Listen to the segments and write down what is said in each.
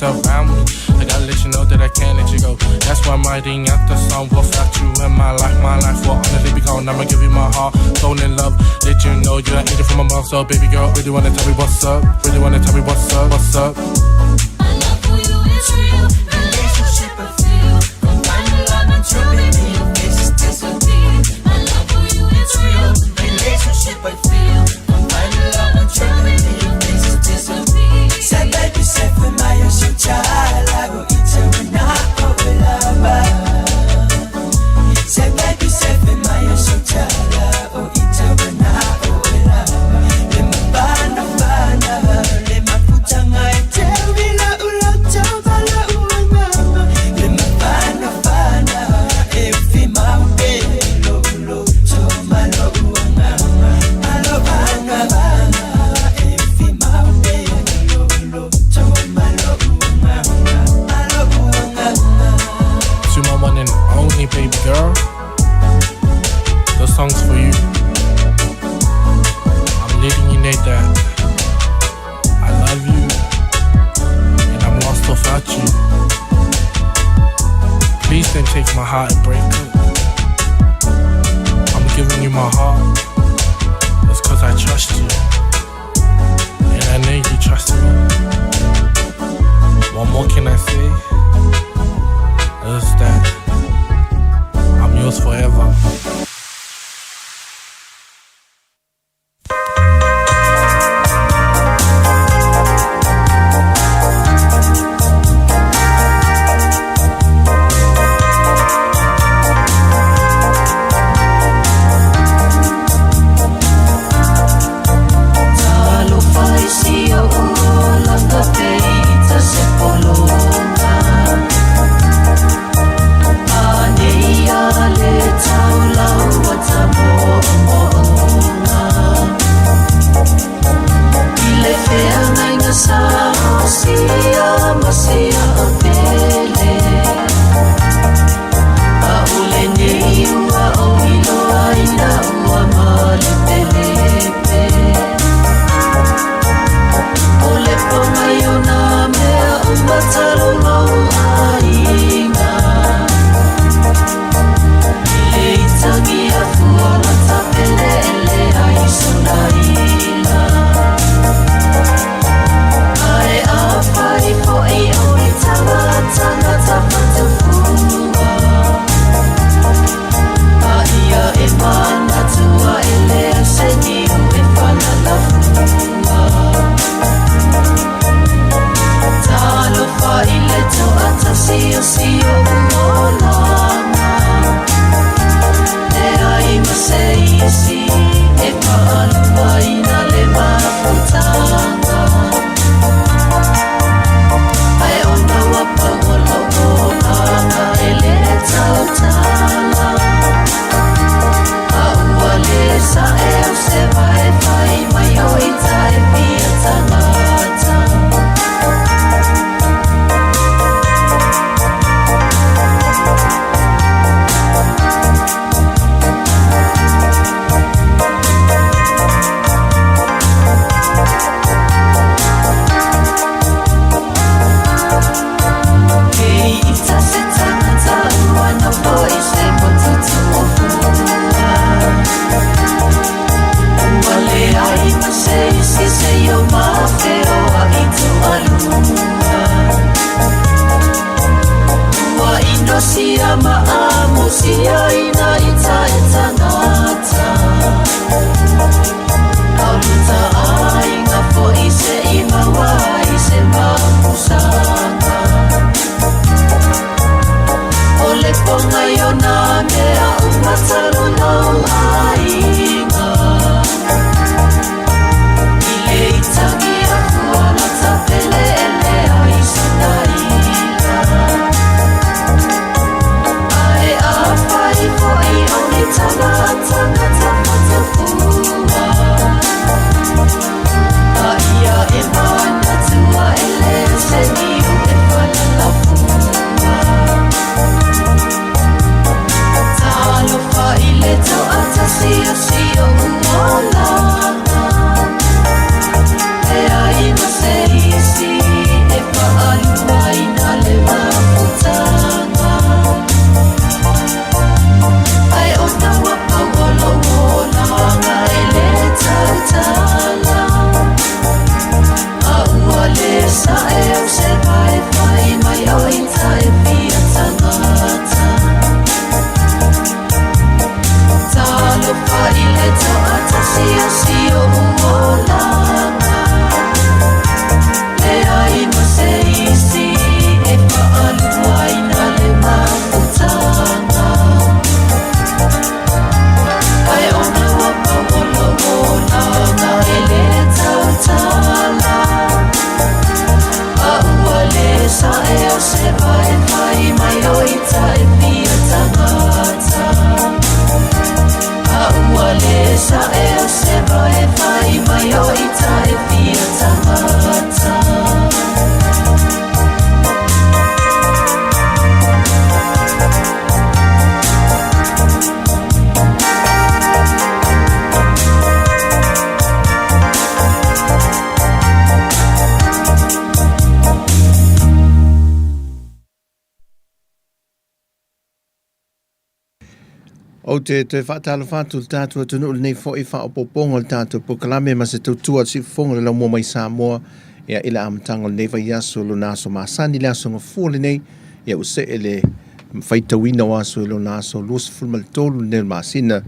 around me. I gotta let you know that I can't let you go. That's why I'm writing out the song. Without you in my life will honestly be gone. I'ma give you my heart, soul, and love. Let you know you're an angel from above. So, baby girl, really wanna tell me what's up? Really wanna tell me what's up? What's up? My love for you is real. Relationship I feel. Come find the love and true, baby. Your face is disappear. My love for you is real. Relationship I feel. Come find the love and true, baby. Your face is disappear. Say baby safe mayo suchala o itewena o lava. Say baby safe mayo suchala o itewena o lava. Le mabana bana le mafutanga etewila uloto bala uangama. Le mabana bana e ufima upelo uloto malo uangama. Malo bana bana e ufima upelo uloto malo uangama. Malo uangama. To my one and only baby girl, the song's for you. I'm letting you know that I love you and I'm lost without you. Please don't take my heart and break it. I'm giving you my heart. It's 'cause I trust you. And I know you trust me. What more can I say? Is that I'm yours forever. Talofa i si o'u olaga peita se pologa. A nei a le taulau ta mo'omo'oga. I le feagaiga sa sia ma sia o pele. A'ole nei ua ou iloaina ua malepelepe. O le pagai o nā mea uma talu lou aiga. I le itagi afua na tapeleele ai sona ila. Ae afai fo'i o le tagata tafatafua. A ia e manatua e lea se niu e falalafua. Talofa i le e fia tagata. Talofa i le toatasi o si oʻu olaga. Leai ma se isi e faaluaina le mafutaga. Ae ona ua pau o lou olaga e le tautala. A ua le sae o se vaivai mai o ita e fia tagata. A ua le sae o se vaivai mai o ita e fia tagata. Ou te toe faatalofa atu i le tatou atunuu i lenei foi faaopoopoga o le tatou polokalame ma se tautua a le Siufofoga o le Laumua mai Samoa ia i le amataga o lenei vaiaso lona aso masani le aso Gafua lenei ia ua see le faitauina o aso i lona aso 23 lenei o le masina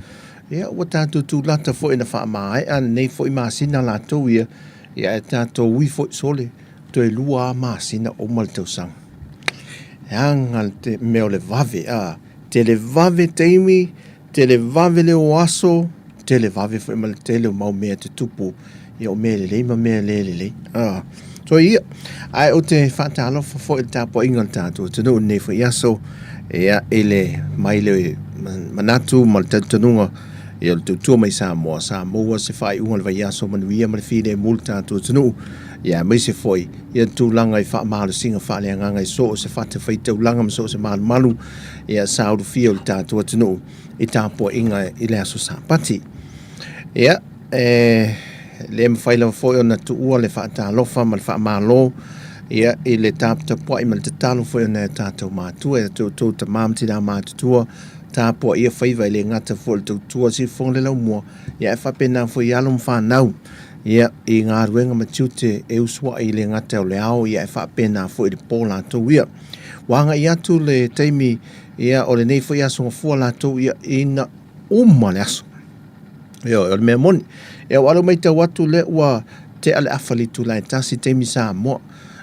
ia ua tatou tulata foi na faamaea lenei foi masina latou ia ia ae tatou ui foi sole toe lua a masina uma le tausaga. E aga le mea o le vave, a tele vave taimi, tele vave le o aso, tele vave foi ma le tele o mau mea e tutupu, ia o mea lelei ma mea le lelei. A, so ia, ae ou te faatalofa foi i le tapuaiga o le tatou atunuu i lenei foi aso, ia, i le mai le manatu ma le talitonuga, ia o le tautua mai Samoa, sa maua se faaiuga o le vaiaso manuia ma le filemu i le tatou atunuu, ia aemaise foi ia tulaga i faamalosiga faaleagaga i so o se fatafaitaulaga ma so o se malumalu, ia sa ulufia o le tatou atunuu i tapuaiga i le aso Sapati. Ia, e le mafai lava foi ona tuua le faatalofa ma le faamalo ia i le taputapuai ma le tatalo foi o nai o tatou matua, ia outou tama ma tina matutua, tapuaia faiva e le gata foi o le tautua siufofoga le laumua, ia ae faapena foi i alo ma fanau ia i galuega ma tiute e usuai i le gata o le ao ia ae faapena foi i le po latou ia. Ua agai atu le taimi ia o lenei foi aso gafua latou ia ina uma le aso. Ioe, o le mea moni. Ia ua alu matau atu lea ua tea le afa i le itula e tasi taimi Samoa.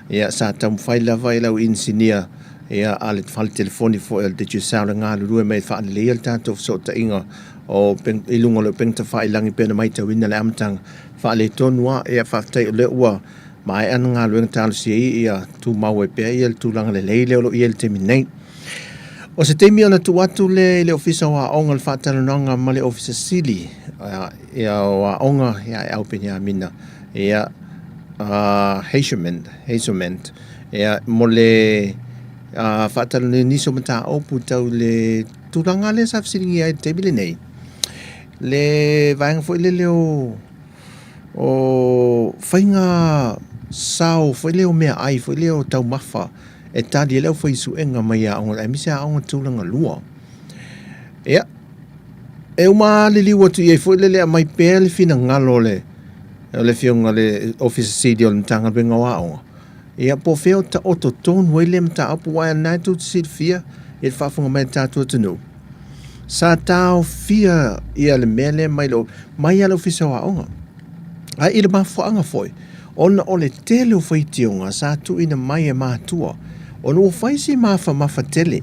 Ia sa taumafai lava i lau inisinia ia a le fale telefoni foi o le Digicel e galulue mai e faaleleia le tatou fesootaiga o i luga o le upega tafailagi pei ona matauina i le amataga faaletonu lava. Ia faafetai o lea ua maea ana galuega talosia ai ia tumau ai pea ia le tulaga lelei lea o lo o i ai i le taimi nei. O se taimi ona tuu atu lea i le Ofisa o Aoga le faatalanoaga ma le Ofisa Sili ia, o Aoga ia e Au Peniamina ia Hazelman, ia, mo le faatalanoaina nisi o mataupu tau i le tulaga lea sa fesiligia ai i le taimi lenei, le vaega foi lele o o faiga sao foi lea o meaai foi lea o taumafa e tali ai le aufaisuega mai aoga aemaise aoga tulaga lua. Ia, e uma lava liliu atu i ai foi lele e aumai pea le finagalo o le o le Afioga i le Ofisa Sili o le Matagaluega o Aoga, ia po o fea o taoto tonu ai lea mataupu, aua o lena e tou te silafia i le faafofoga mai a le tatou atunuu, sa taofia ia le mea lea mai le mai lava le Ofisa o Aoga. Ae i le mafuaaga foi, ona o le tele o faitioga sa tuuina mai e matua, ona ua fai si mafamafa tele.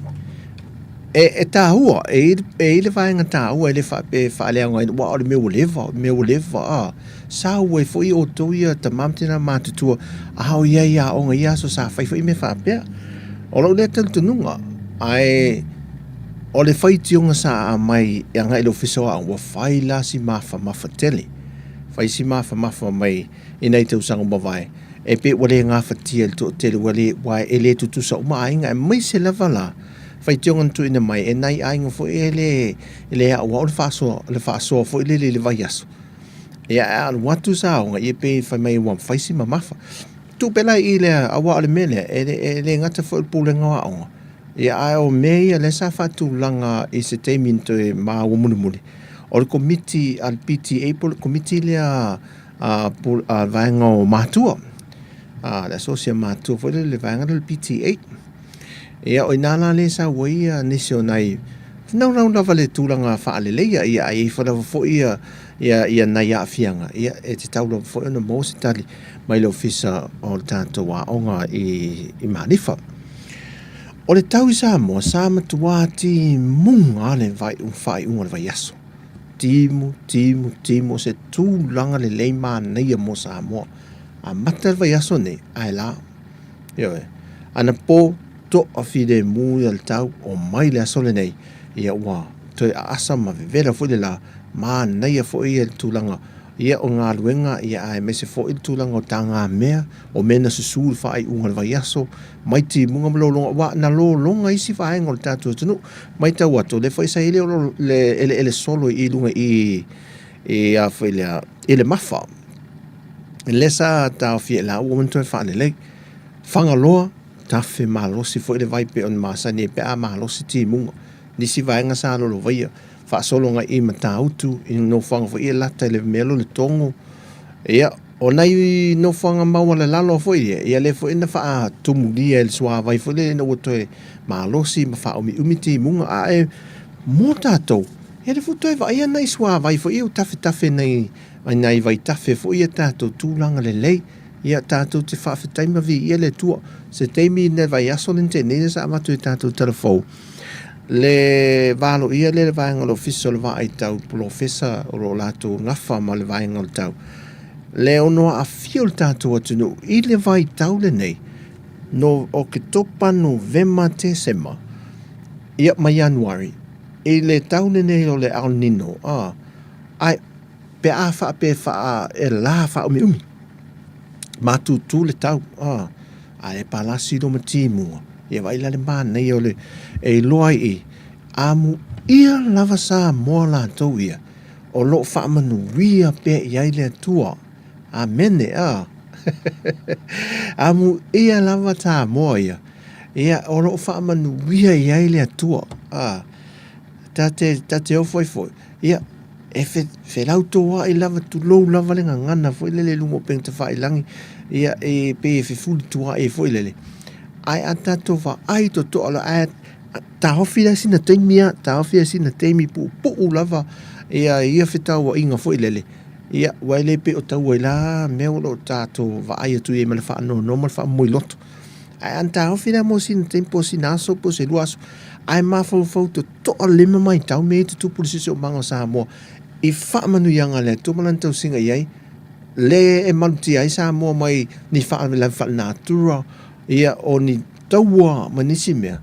E, e taua, e i ai le vaega taua e le faapea e faaleaogaina, aua o le mea ua leva, o le mea ua leva, a. Sau ai foi outou ia tama ma tina matutua, a o i ai i aoga i ia aso sa fai foi mea faapea. O lou lea talitonuga, ae o le faitioga sa aumai e agai i le Ofisa o Aoga, ua fai la si mafamafa tele. Fai si mafamafa mai i nai tausaga ua mavae, e pei ua le gafatia e le toatele, ua le, aua e le tutusa uma aiga, aemaise lava la faitioga na tuuina mai e nai aiga foi e le, e le aoao le faasoa, le faasoa foi lele i le vaiaso. Ia, a alu atu sa aoga, ia pei fai mai ua fai si mamafa. Tuu pea la i i lea, aua o le mea lea, e le, e le gata foi o le Pulega o Aoga, ia ae o mea ia lea sa faatulaga i se taimi na toe maua mulimuli, o le Komiti a le PTA po o le Komiti lea a, a le vaega o matua, a le Asosi a Matua foi lea, le vaega lea o le PTA. Ia, o i ina la lea e sau ai ia nisi o nai naunau lava le tulaga faaleleia, ia ae i ai lava foi ia, ia, ia nai aafiaga, ia e tatau lava foi ona maua se tali mai le ofisa o le tatou aoga i, i Malifa. O le tau i Samoa, sa matuā timuga le vai, faaiuga o le vaiaso. Timu, timu, timu, o se tulaga lelei manaia mo Samoa. Amata le vaiaso nei, ae la. Ioe. Anapo, toafilemu ia le tau, omai le aso lenei, ia ua toe aasa ma vevela foi le la, manaia foi ia le tulaga ia o galuega, ia aemaise foi le tulaga o tagamea, o mea na susu i le faaiuga o le vaiaso, mai timuga ma lologa, aua na lologa isi vaega o le tatou atunuu. Matau atu, o lea foi sa i ai le eleele solo i luga i i a foi lea, i le Mafa. Lea sa taofia e la ua uma ona toe faalelei. Fagaloa, tafe malosi foi le vai pei ona masani ai pe a malosi timuga. Nisi vaega sa lolovaia, faasolo agai i Matautu, i nofoaga foi ia lata i le mea lea o le Togo. Ia, o nai nofoaga maualalalo foi ia, ia lea foi na faatumulia e le suavai foi lea ina ua toe malosi ma faaumiumi timuga. Ae mo tatou, ia lea foi ua toe vaaia nai suavai foi ia ua tafetafe nei nai vaitafe foi ia tatou tulaga lelei. Ia tatou te faafetai ma viia le Atua. Se taimi i le vaiaso lea na tea nei sa avatu e tatou tala fou, le valoia lea le vaega o le Ofisa o le Vaai Tau Polofesa o lo o latou gafa ma le vaega o le tau, le ono aafia o le tatou atunuu i le vaitau lenei no Oketopa, Novema, Tesema, ia ma Ianuari i le tau lenei o le El Nino, a, ae pe a faapea faa, e la faaumiumi, matutu le tau, a, ae palasi loma timuga, ia vaai la le manaia o le, e iloa ai i, amuia lava Samoa latou ia, o lo o faamanuia pea i ai le Atua. Amene, a. Amuia lava Samoa ia, ia o lo o faamanuia i ai le Atua. A, ta te, ta te ofo ai foi, ia, e fe, felautoaʻi lava, tulou lava le gagana foi lele i luga o upega tafailagi, ia, e pei e fefulituaʻi ai foi lele. Ae a tatou vaai totoa loa, ae taofi la sina taimi a, taofi la sina taimi puupuu lava ia ia fetauaiga foi lele, ia, ua e le pei o taua i la mea o lo o tatou vaai atu i ai ma le faanoanoa ma le faamomoiloto. Ae ana taofi la mo sina taimi po o sina aso po o se lua aso, ae mafaufau totoa lelei ma matau mea ia e tutupu i le siosiomaga o Samoa i faamanuiaga a le Atua ma Lana tausiga i ai, le e malutia ai Samoa mai ni faalavelave faalenatura, ia, o ni taua ma nisi mea.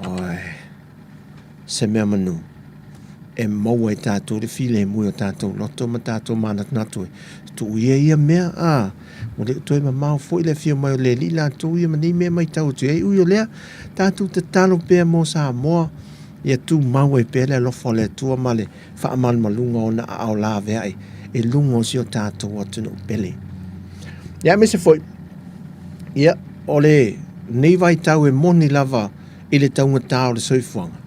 Oi, se mea manu e maua e tatou le filemu i o tatou loto ma tatou manatunatu e tuu ia ia mea, a, ua le o toe mamao foi le afio mai o le Alii latou ia ma nei mea e matau atu i ai. Ui o lea, tatou tatalo pea mo Samoa, ia tumau ai pea le alofa o le Atua ma le faamalumaluga o ona aao laveai i luga o si o tatou atunuu pele. Ia, aemaise foi, ia, o lenei vaitau e moni lava i le taugata o le soifuaga.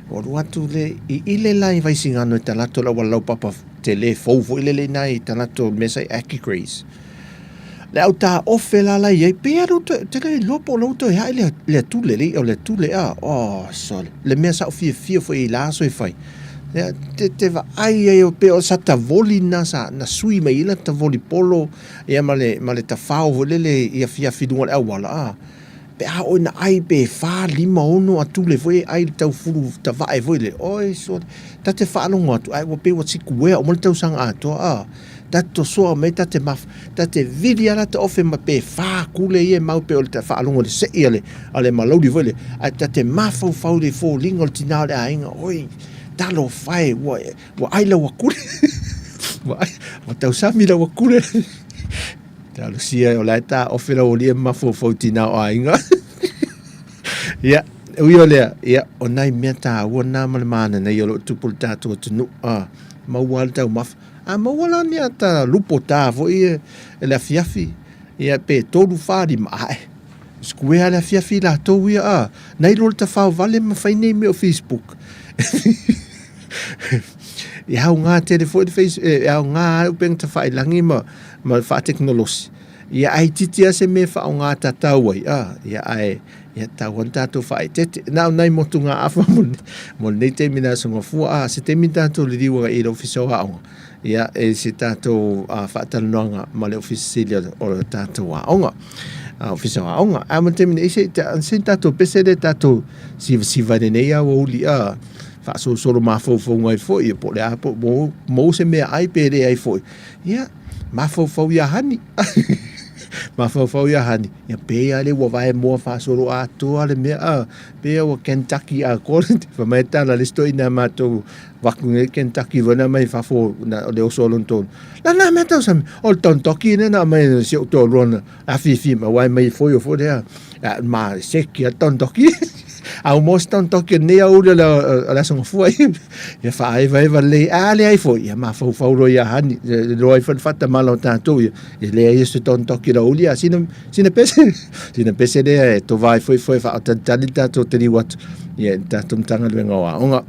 Ua alu atu le i ile la i Vaisigano e talaatu o le auala laupapa tele fou foi lele i ina i talaatu o le mea sa i Accugraze. Le au taofe la la i ai, pei lava ou te le iloa po o la ua toe hae le, le atule, le i'a o le atule, a, oh, sole. Le mea sa ou fiafia foi i la aso e fai. Ia, te, te vaai ai o pei o sa tavoli na sa, na sui mai ai la tavoli polo, ia ma le, ma le tafao foi lele i afiafi i luga o le auala, a. Pe a oo ina ai pe fa, lima, ono atule foi e ai i le taufulu tavae foi lele, oi sole, ta te faalogo atu, ae ua pei ua sikuea uma le tausaga atoa, a, ta te tosoa mai, ta te maf, ta te vili lava la ta ofe ma pe fa kule ia e mau pei o le faalogo i le sei a le, a le malauli foi lele, ae ta te mafaufau i le foliga o le tina o le aiga, oi, talofa e, ua, ua ai lau akule, ua ai, ua tausami lau akule. Talosia o la e taofe lau alii e mafaufau i tina o aiga. Ia, ui o lea, ia, o nai mea tāua nā ma le mananaia o lo o tupu i le tatou atunuu, a, maua lava le taumafa. A maua la ni ata lupo tā foi e, e le afiafi, ia, pe tolu, whā, lima, ae, sikuea le afiafi i latou ia, a, nai lo le tawhao vale ma whai nei mea o Facebook. E aoga tele foi le face, e aoga lava le upega tafailangi ma, ma le faatekonolosi. Ia ae itiiti lava se mea e faaaoga tatau ai, a, ia ae Ia tatau ona tatou faaeteete. Na o nai motugaafa mo mo lenei taimi i le Aso Gafua. A, se taimi tatou liliu agai i le Ofisa o Aoga, ia, e se tatou faatalanoaga ma le Ofisa Sili o le tatou aoga. Ofisa o Aoga. Ae mo le taimi nei, se se tatou pese lea tatou sivasiva i lenei aoauli a faasolosolo mafaufauga ai foi, po o le a po o maua se meaai pe leai foi. Ia, mafaufau ia Hani. Mafaufau ia Hani. Ia pei lava lea ua vaemoa faasoloatoa le mea a. Pei ua Kentucky atoa. Fai mai tala le isi toeaina a matou vaku nei Kentucky foi na mai fafo na, o le oso o lona tolu. La na mea tau sami. O le Kentucky lea na aumai si ou toalua na afifi mai aua e mai foi o foi lea. Ma seki a Kentucky. A ua maua se Kentucky o lenei aoauli o le Aso Gafua ia faaevaeva lelei. A leai foi, ia mafaufau loa ia Hani. E iloa ai foi le faatamala o tatou ia. E leai se Kentucky o le aoauli, a sina, sina pese, sina pese lea e tova ai foi foi e faaotalitali le tatou taliu atu ia i le tatou Matagaluega o Aoga.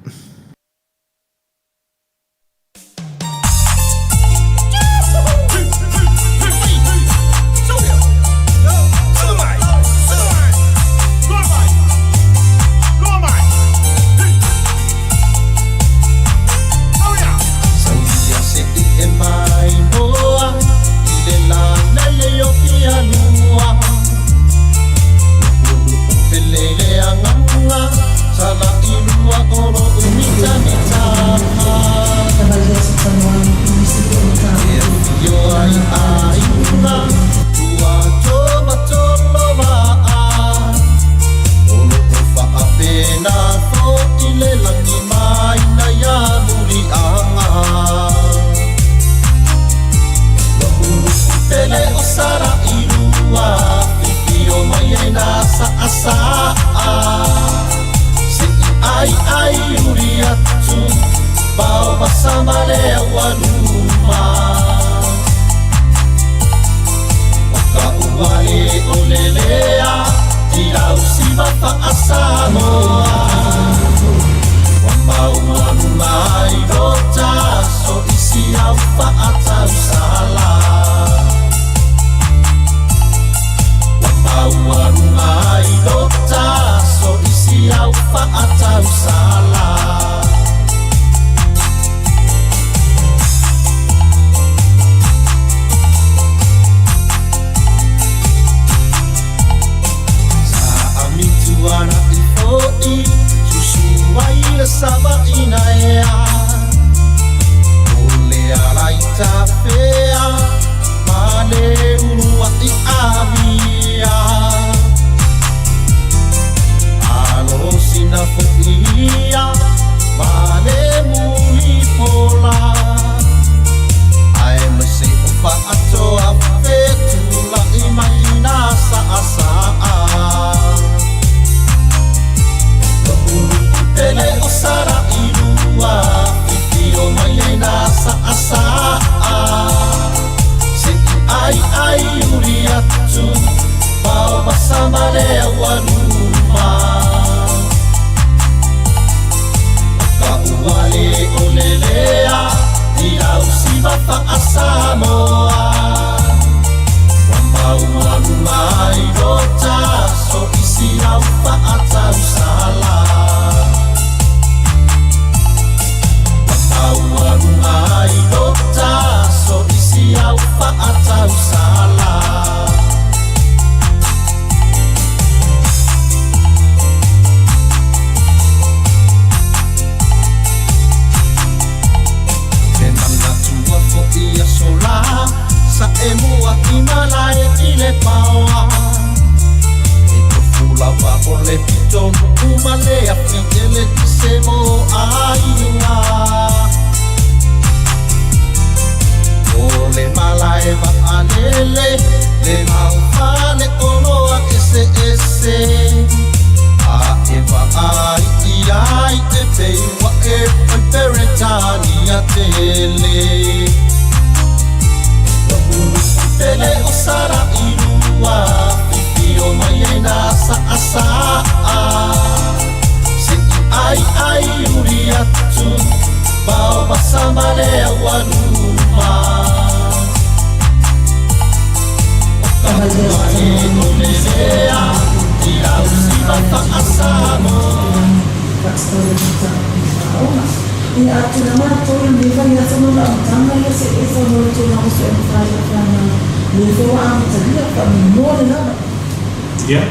Ia,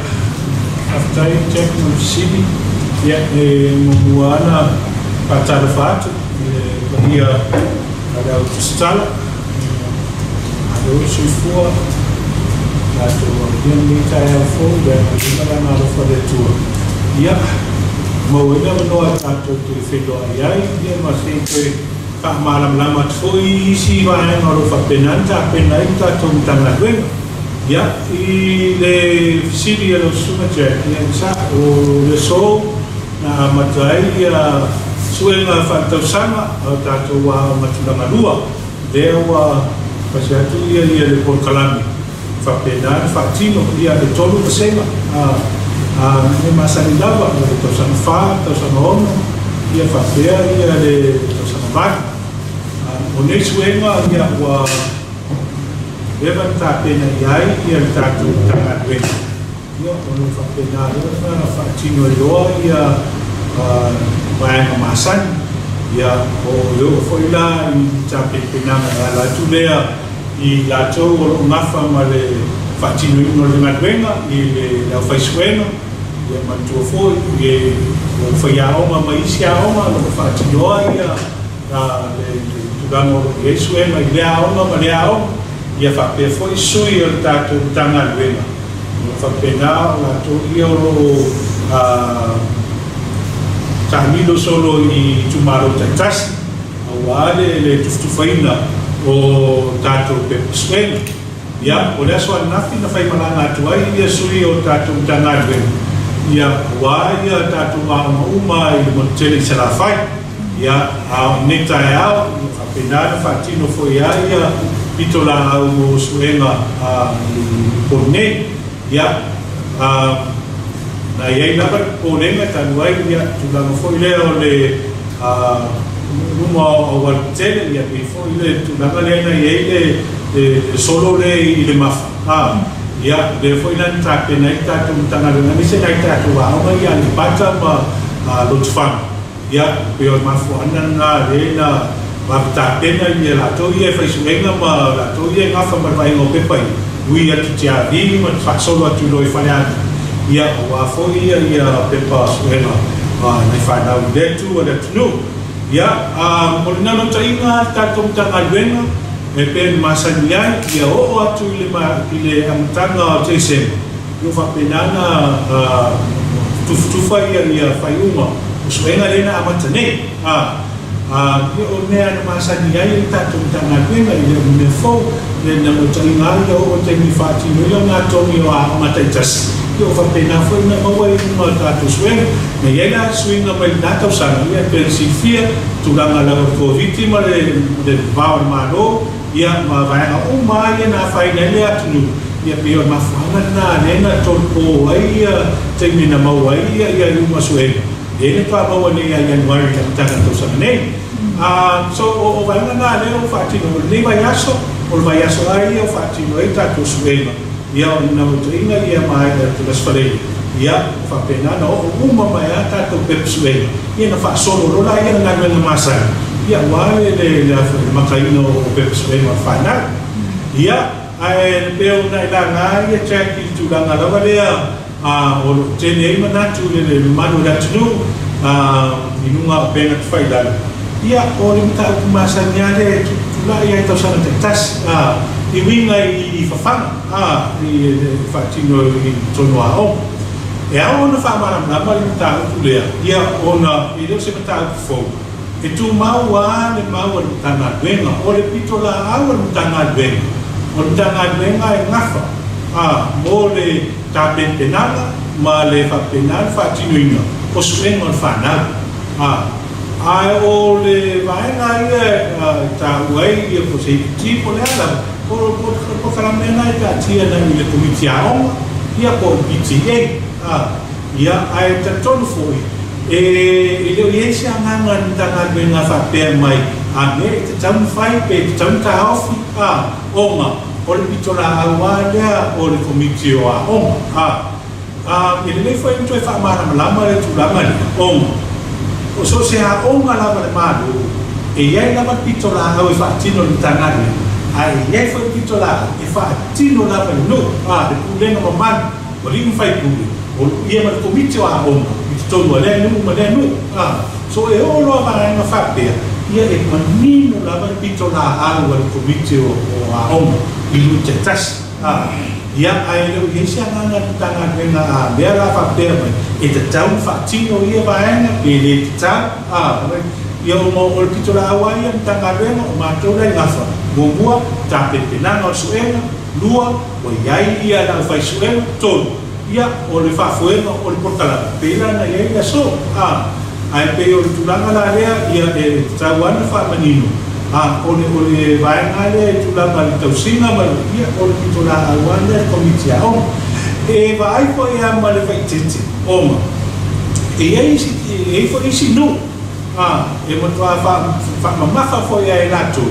faafetai Jack mo le fesili. Ia, e muamua lava ona faatalofa atu i le paia o le au tusitala, malo le soifua, tatou aulia lenei taeao fou i le agalelei ma le agaalofa o le Atua. Ia, maua ai le avanoa e tatou te feiloai ai, ia ma se i toe faamalamalama atu foi i isi vaega o lo o faapena ona tapena ai le tatou Matagaluega. Ia, i le fesili a lau Susuga Jack, ia, sa, o le aso na amata ai ia suega faaletausaga a o tatou aoga tulaga lua, lea ua pasi atu ia ia le polokalame faapena ona faatino ia e 3 vasega a a mea masani lava o le tausaga fa, tausaga ono, ia faapea ia le tausaga valu. O nei suega ia ua leva ona tapena i ai ia le tatou Matagaluega. Ia, o lo o faapena loa ona faatino ai loa ia vaega masani. Ia, o le oo foi la i tapenapenaga e ala atu lea i latou o lo o nafa ma le faatinoina o le galuega i le aufaisuega, ia manatua foi o faiaoga ma isi aoga o lo o faatinoa ia le tulaga o lo o i ai suega i lea aoga ma lea aoga, ia faapea foi sui o le tatou Matagaluega. O lo o faapena o latou ia o lo o taamilo solo i itumalo taitasi aua le tufatufaina o tatou pepa suega. Ia, o le aso ananafi na faimalaga atu ai ia sui o tatou Matagaluega, ia, aua ia tatou aoga uma i le motu tele i Salafai. Ia, a o lenei taeao, ia faapena ona faatino foi ai ia pitolaau mo suega i Upolu nei. Ia, a, na i ai lava le popolega talu ai ia tulaga foi lea o le a, luma o auala tetele, ia pei foi le tulaga lea na i ai le, le, le solo lea i le mafa. A, ia, lea foi la na tapena ai le tatou Matagaluega aemaise nai tatou aoga ia Aleipata ma a, Lotofaga. Ia, pei o le mafuaaga lena lea na vave tapena ia latou ia e fai suega ma latou ia e gafa ma le vaaiga o pepa ia, ui atu i Tiavi ma faasolo atu loa i Falealili, ia, aua foi ia ia pepa suega a nai fanau i lea itu o le atunuu. Ia, a, o le naunautaiga a le tatou Matagaluega, e pei ona masani ai, ia oo atu i le i le amataga o Tesema, Ua faapena ona tufatufa ia faaiuga o suega lea na amata nei. A, ia o mea na masani ai le tatou Matagaluega i le mea fou, le naunautaiga lava ia oo i taimi e faatino ai le ogatogi o aoga taitasi, ia ua faapena foi ona maua ai uma o tatou suega. Na i ai la suiga mai lena tausaga, ia pei ona silafia, tulaga lava o le Koviti ma le vavao o le Malo, Ia, ma vaega uma lava ia na afaina ai le atunuu, ia pei o le mafuaaga lena lea na tolopo ai ia taimi na maua ai ia ia iuga suega, lea na faatoa maua nei ia Ianuari i le amataga o le tausaga nei. A, so o, o vaega na lea ua faatino, o lenei vaiaso, o le vaiaso lava ia ua faatino ai tatou suega, ia o le naunautaiga ia maea atu i le Aso Faraile, ia, faapena ona oo uma mai lava tatou pepa suega. Ia na faasolo loa la ia le galuega masani, ia aua le le le a foi le makaina o pepa suega o le fanau. Ia, ae pei ona e laga ia Jack i le tulaga lava lea a o lo o tele ai manatu i le le mamalu o le atunuu a i luga o upega tafailagi. Ia, o le mataupu masani lava lea e tutulai lava i tausaga taitasi a i uiga i fafaga a i le faatino i totonu o aoga. E ao ona faamalamalama le mataupu lea, ia ona e le o se mataupu fou. E tumau lava le mau a le Matagaluega, o le pitolaau a le Matagaluega, o le Matagaluega e gafa, a, mo le tapenapenaga ma le faapena le faatinoina o suega o le fanau, a. Ae o le vaega ia e taua ai ia po o se IPT po o le a lava, o le polokalame lena e taatia nei i le Komiti Aoga ia po o le PTA. A, ia, ae talitonu foi, e le o i ai se agaga i le Matagaluega faapea mai, a mea e tatau ona fai pe tatau ona taofi, a, ona o le pitolaau lava lea o le Komiti o Aoga. A. E lelei foi ona toe faamalamalama le tulaga lea, ona o so o se aoga lava a le Malo, e i ai lava le pitolaau e faatino e le Matagaluega, ae i ai foi le pitolaau e faatino lava e le nuu, le pulega mamalu o alii ma faipule, o ia ma le Komiti o Aoga i totonu o lea nuu ma lea nuu. So e oo loa vaega faapea, ia e manino lava le pitolaau a le Komiti o Aoga i nuu taitasi. Ia, ae le o i ai se agaga i le Matagaluega a mea la faapea mai, e tatau ona faatino ia vaega pe le tatau, a, ia ona o le pitolaau lava ia a le Matagaluega, o matou la i gafa, muamua, tapenapenaga o le suega, lua, ua i ai ia le aufaisuega, tolu, ia, o le faafoega o le polokalame, pei la ona i ai le aso, a. Ae pei o le tulaga la lea, ia, e tatau lava ona faamanino, a, o le, o le vaega lava lea i tulaga i le tausiga ma le, ia, o le pitolaau lava lea a le Komiti Aoga. E vaai foi lava ma le faitete, ona e i ai isi, e i ai foi isi nuu, a, e matuā faa, faamamafa foi lava e latou,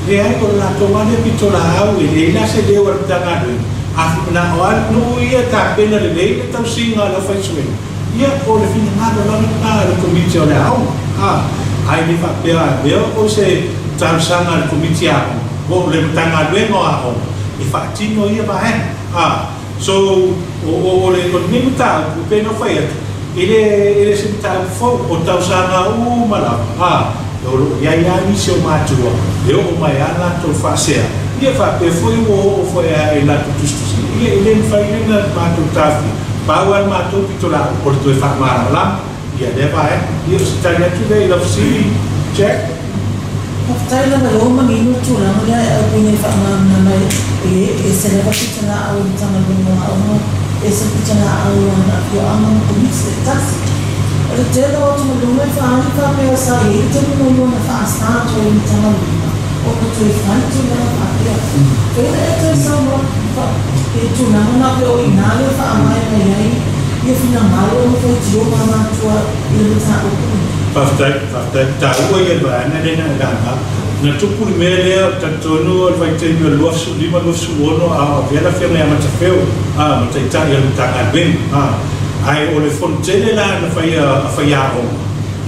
leai, o le latou lava lea pitolaau, e leai la se leo a le Matagaluega, a manao lava le nuu ia e tapena lelei le tausiga a le aufaisoega, Ia, o le finagalo lava lena a le Komiti o le Aoga, a, ae le faapea a mea o se talosaga a le Komiti Aoga po o le Matagaluega o Aoga e faatino ia vaega, a. So, o, o, o le, o lenei mataupu, e pei ona ou fai atu, e le, e le se mataupu fou, o tausaga uma lava, a, o lo o i ai lava nisi o matua e oo mai lava latou faasea, ia faapea foi ua oo foi lava i latou tusitusiga, ia e le mafai lena matou taofia. Pau lava le matou pitolaau o le toe faamalamalama ia lea vaega. Ia o se tali atu lea i lau fesili, Jack. Faafetai lava i lou manino le tulaga lea e aupuina i faamalamalama e ese lava pitolaau i Matagaluega o Aoga, ese le pitolaau a na afioaga ma Komiti taitasi. O le tele o atugaluga e faaali faapea sa i ai le taimi muamua na faasa atu ai i Matagaluega ona toe fai tulaga faapea. Feila e toe saunoa i le tulaga na pei o i ina lea faavae mai ai ia finagalo ma faitioga a matua i le mataupu lenei. Faafetai, faafetai. Taua ia le vaega lea na e laga. Na tupu le mea lea, ou te talitonu o le vaitaimi o le 25, 26 a o avea le Afioga ia Matafeo ma Taitai o le Matagaluega. Ae o le fonotele la na faia a faiaoga,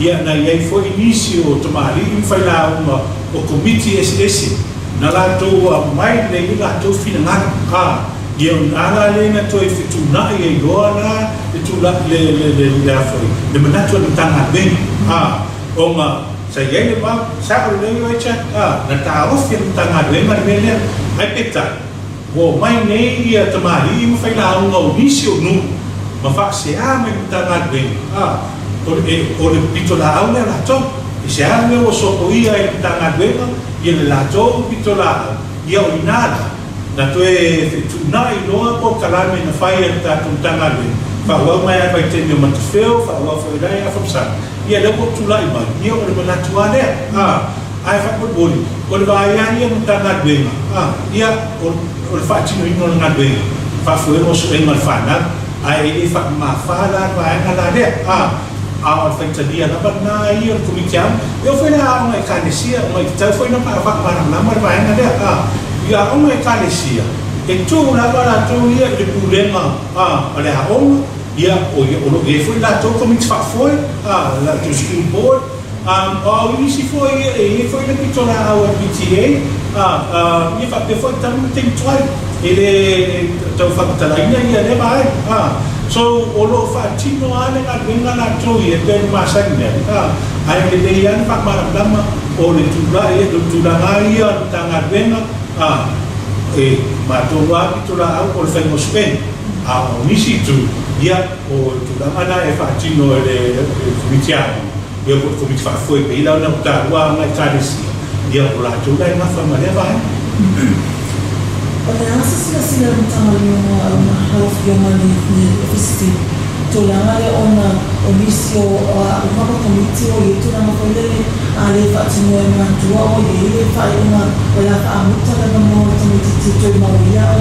ia na i ai foi nisi o tamalii ma failauga o Komiti eseese na latou aumai lelei ai latou finagalo, a, ia o lena la lea na toe fetuunai ai loa la le tula, le, le, le, le a foi, le manatu o le Matagaluega, a, ona sa i ai le va, sao lelei oe Jack, a, na taofi e le Matagaluega le mea lea, ae peitai, ua omai nei ia tamalii ma failauga o nisi o nuu ma faasea mai le Matagaluega, a, o le, o le pitolaau lea a latou. I se a mea ua sopoia ai le Matagaluega ia le latou pitolaau, ia o ina la, na toe fetuunai loa polokalame na fai e le tatou Matagaluega, faaauau mai lava i vaitaimi o Matafeo, faaauau foi la i Afamasaga, ia lea ua ou tulai mai, ia o le manatu lava lea, a, ae faamolemole, o le vaai lava ia Matagaluega, a, ia o, o le faatinoina o le galuega, faafoega o suega a le fanau, ae e le faamamafa la le vaega la lea, a. A o le faitalia lava lena ia o le Komiti Aoga. E oo foi la aoga Ekalesia, ona e tatau foi ona faamalamalama le vaega lea. A, i aoga Ekalesia, e tu lava latou ia i le pulega a, a le aoga, ia, o, ia, o lo o i ai foi latou Komiti Faafoe, a, le latou School Board, a, a o isi foi ia, e i ai foi le pitolaau a le PTA, a, a, ia faapea foi talu le taimi tuai, e le tau faamatalaina ia lea vaega, a. So, o lo o faatino lava le galuega latou ia e pei ona masani ai, a, ae lelei lava le faamalamalama o le tulaga ia, le tulaga lava ia o le Matagaluega, a, e matou lava pitolaau o le faiga o suega, a o nisi itu, ia, o le tulaga lena e faatino e le Komiti Aoga, ia po o le Komiti Faafoe pei la ona taua aoga Ekalesia, ia o latou la e nafa ma lea vaega. O le a se silasila a le Matagaluega o Aoga lau Afioga i le Ofisa Sili, tulaga lea ona o nisi o aoga ma Komiti o i ai tulaga foi lele a le faatinoa e matua o i ai le faaiuga o le a faamuta lava mo le tamaitiiti e toe maulia au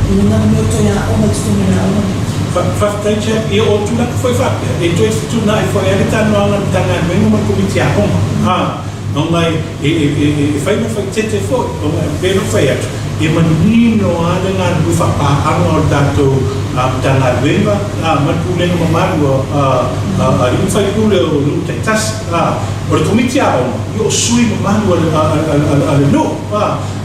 i lona mea o toe aoga i totonu o le aoga nei. Faafetai Jack, ia o tulaga foi faapea, e toe fetuunai foi ai le talanoaga a le Matagaluega ma le Komiti Aoga, ā, ona e fai ma faitete foi, ona e pei ona ou fai atu, E manino lava le galulue faapaaga o le tatou Matagaluega ma le pulega mamalu a alii ma faipule o nuu taitasi. O le Komiti Aoga, ia o sui mamalu a le nuu.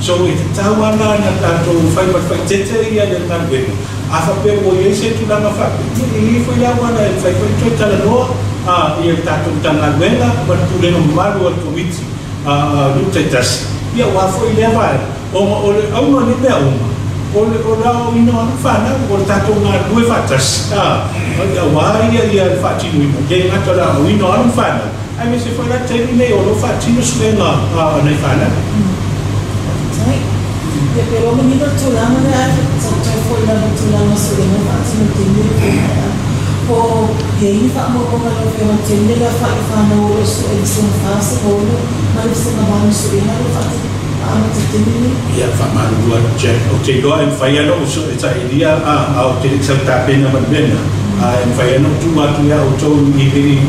So e tatau lava la ona tatou fai ma le faaeteete ia le galuega. A faapea ua i ai se tulaga faapea, ia e i ai foi le auala e mafai foi ona toe talanoa ia le tatou Matagaluega ma le pulega mamalu a le Komiti nuu taitasi, ia aua foi lea vaega, ona o le auga o nei mea uma, o le o le aoaoina o alo ma fanau, o le tatou galulue faatasi, a, aua ia ia le faatinoina, e le gata o le aoaoina o alo ma fanau, aemaise foi la le taimi lenei o lo o faatino suega a nai fanau. Faafetai. Ia pe ua manino le tulaga lea ae faatau foi lava i tulaga o suega faatino i taimi e pei ona Po o i ai ni faamaumauga a lau Afioga i le taimi lea fai i fanau o lo o sue i le Vasega 4, Vasega 6 ma le Vasega 8 suega o lo o amata i le taimi lenei? Ia, faamalulu atu Jack, ou te iloa e mafai lava ona ou sue sailia a ou te le i sau tapena ma le mea lena, ae mafai lava ona ou tuu atu ia outou i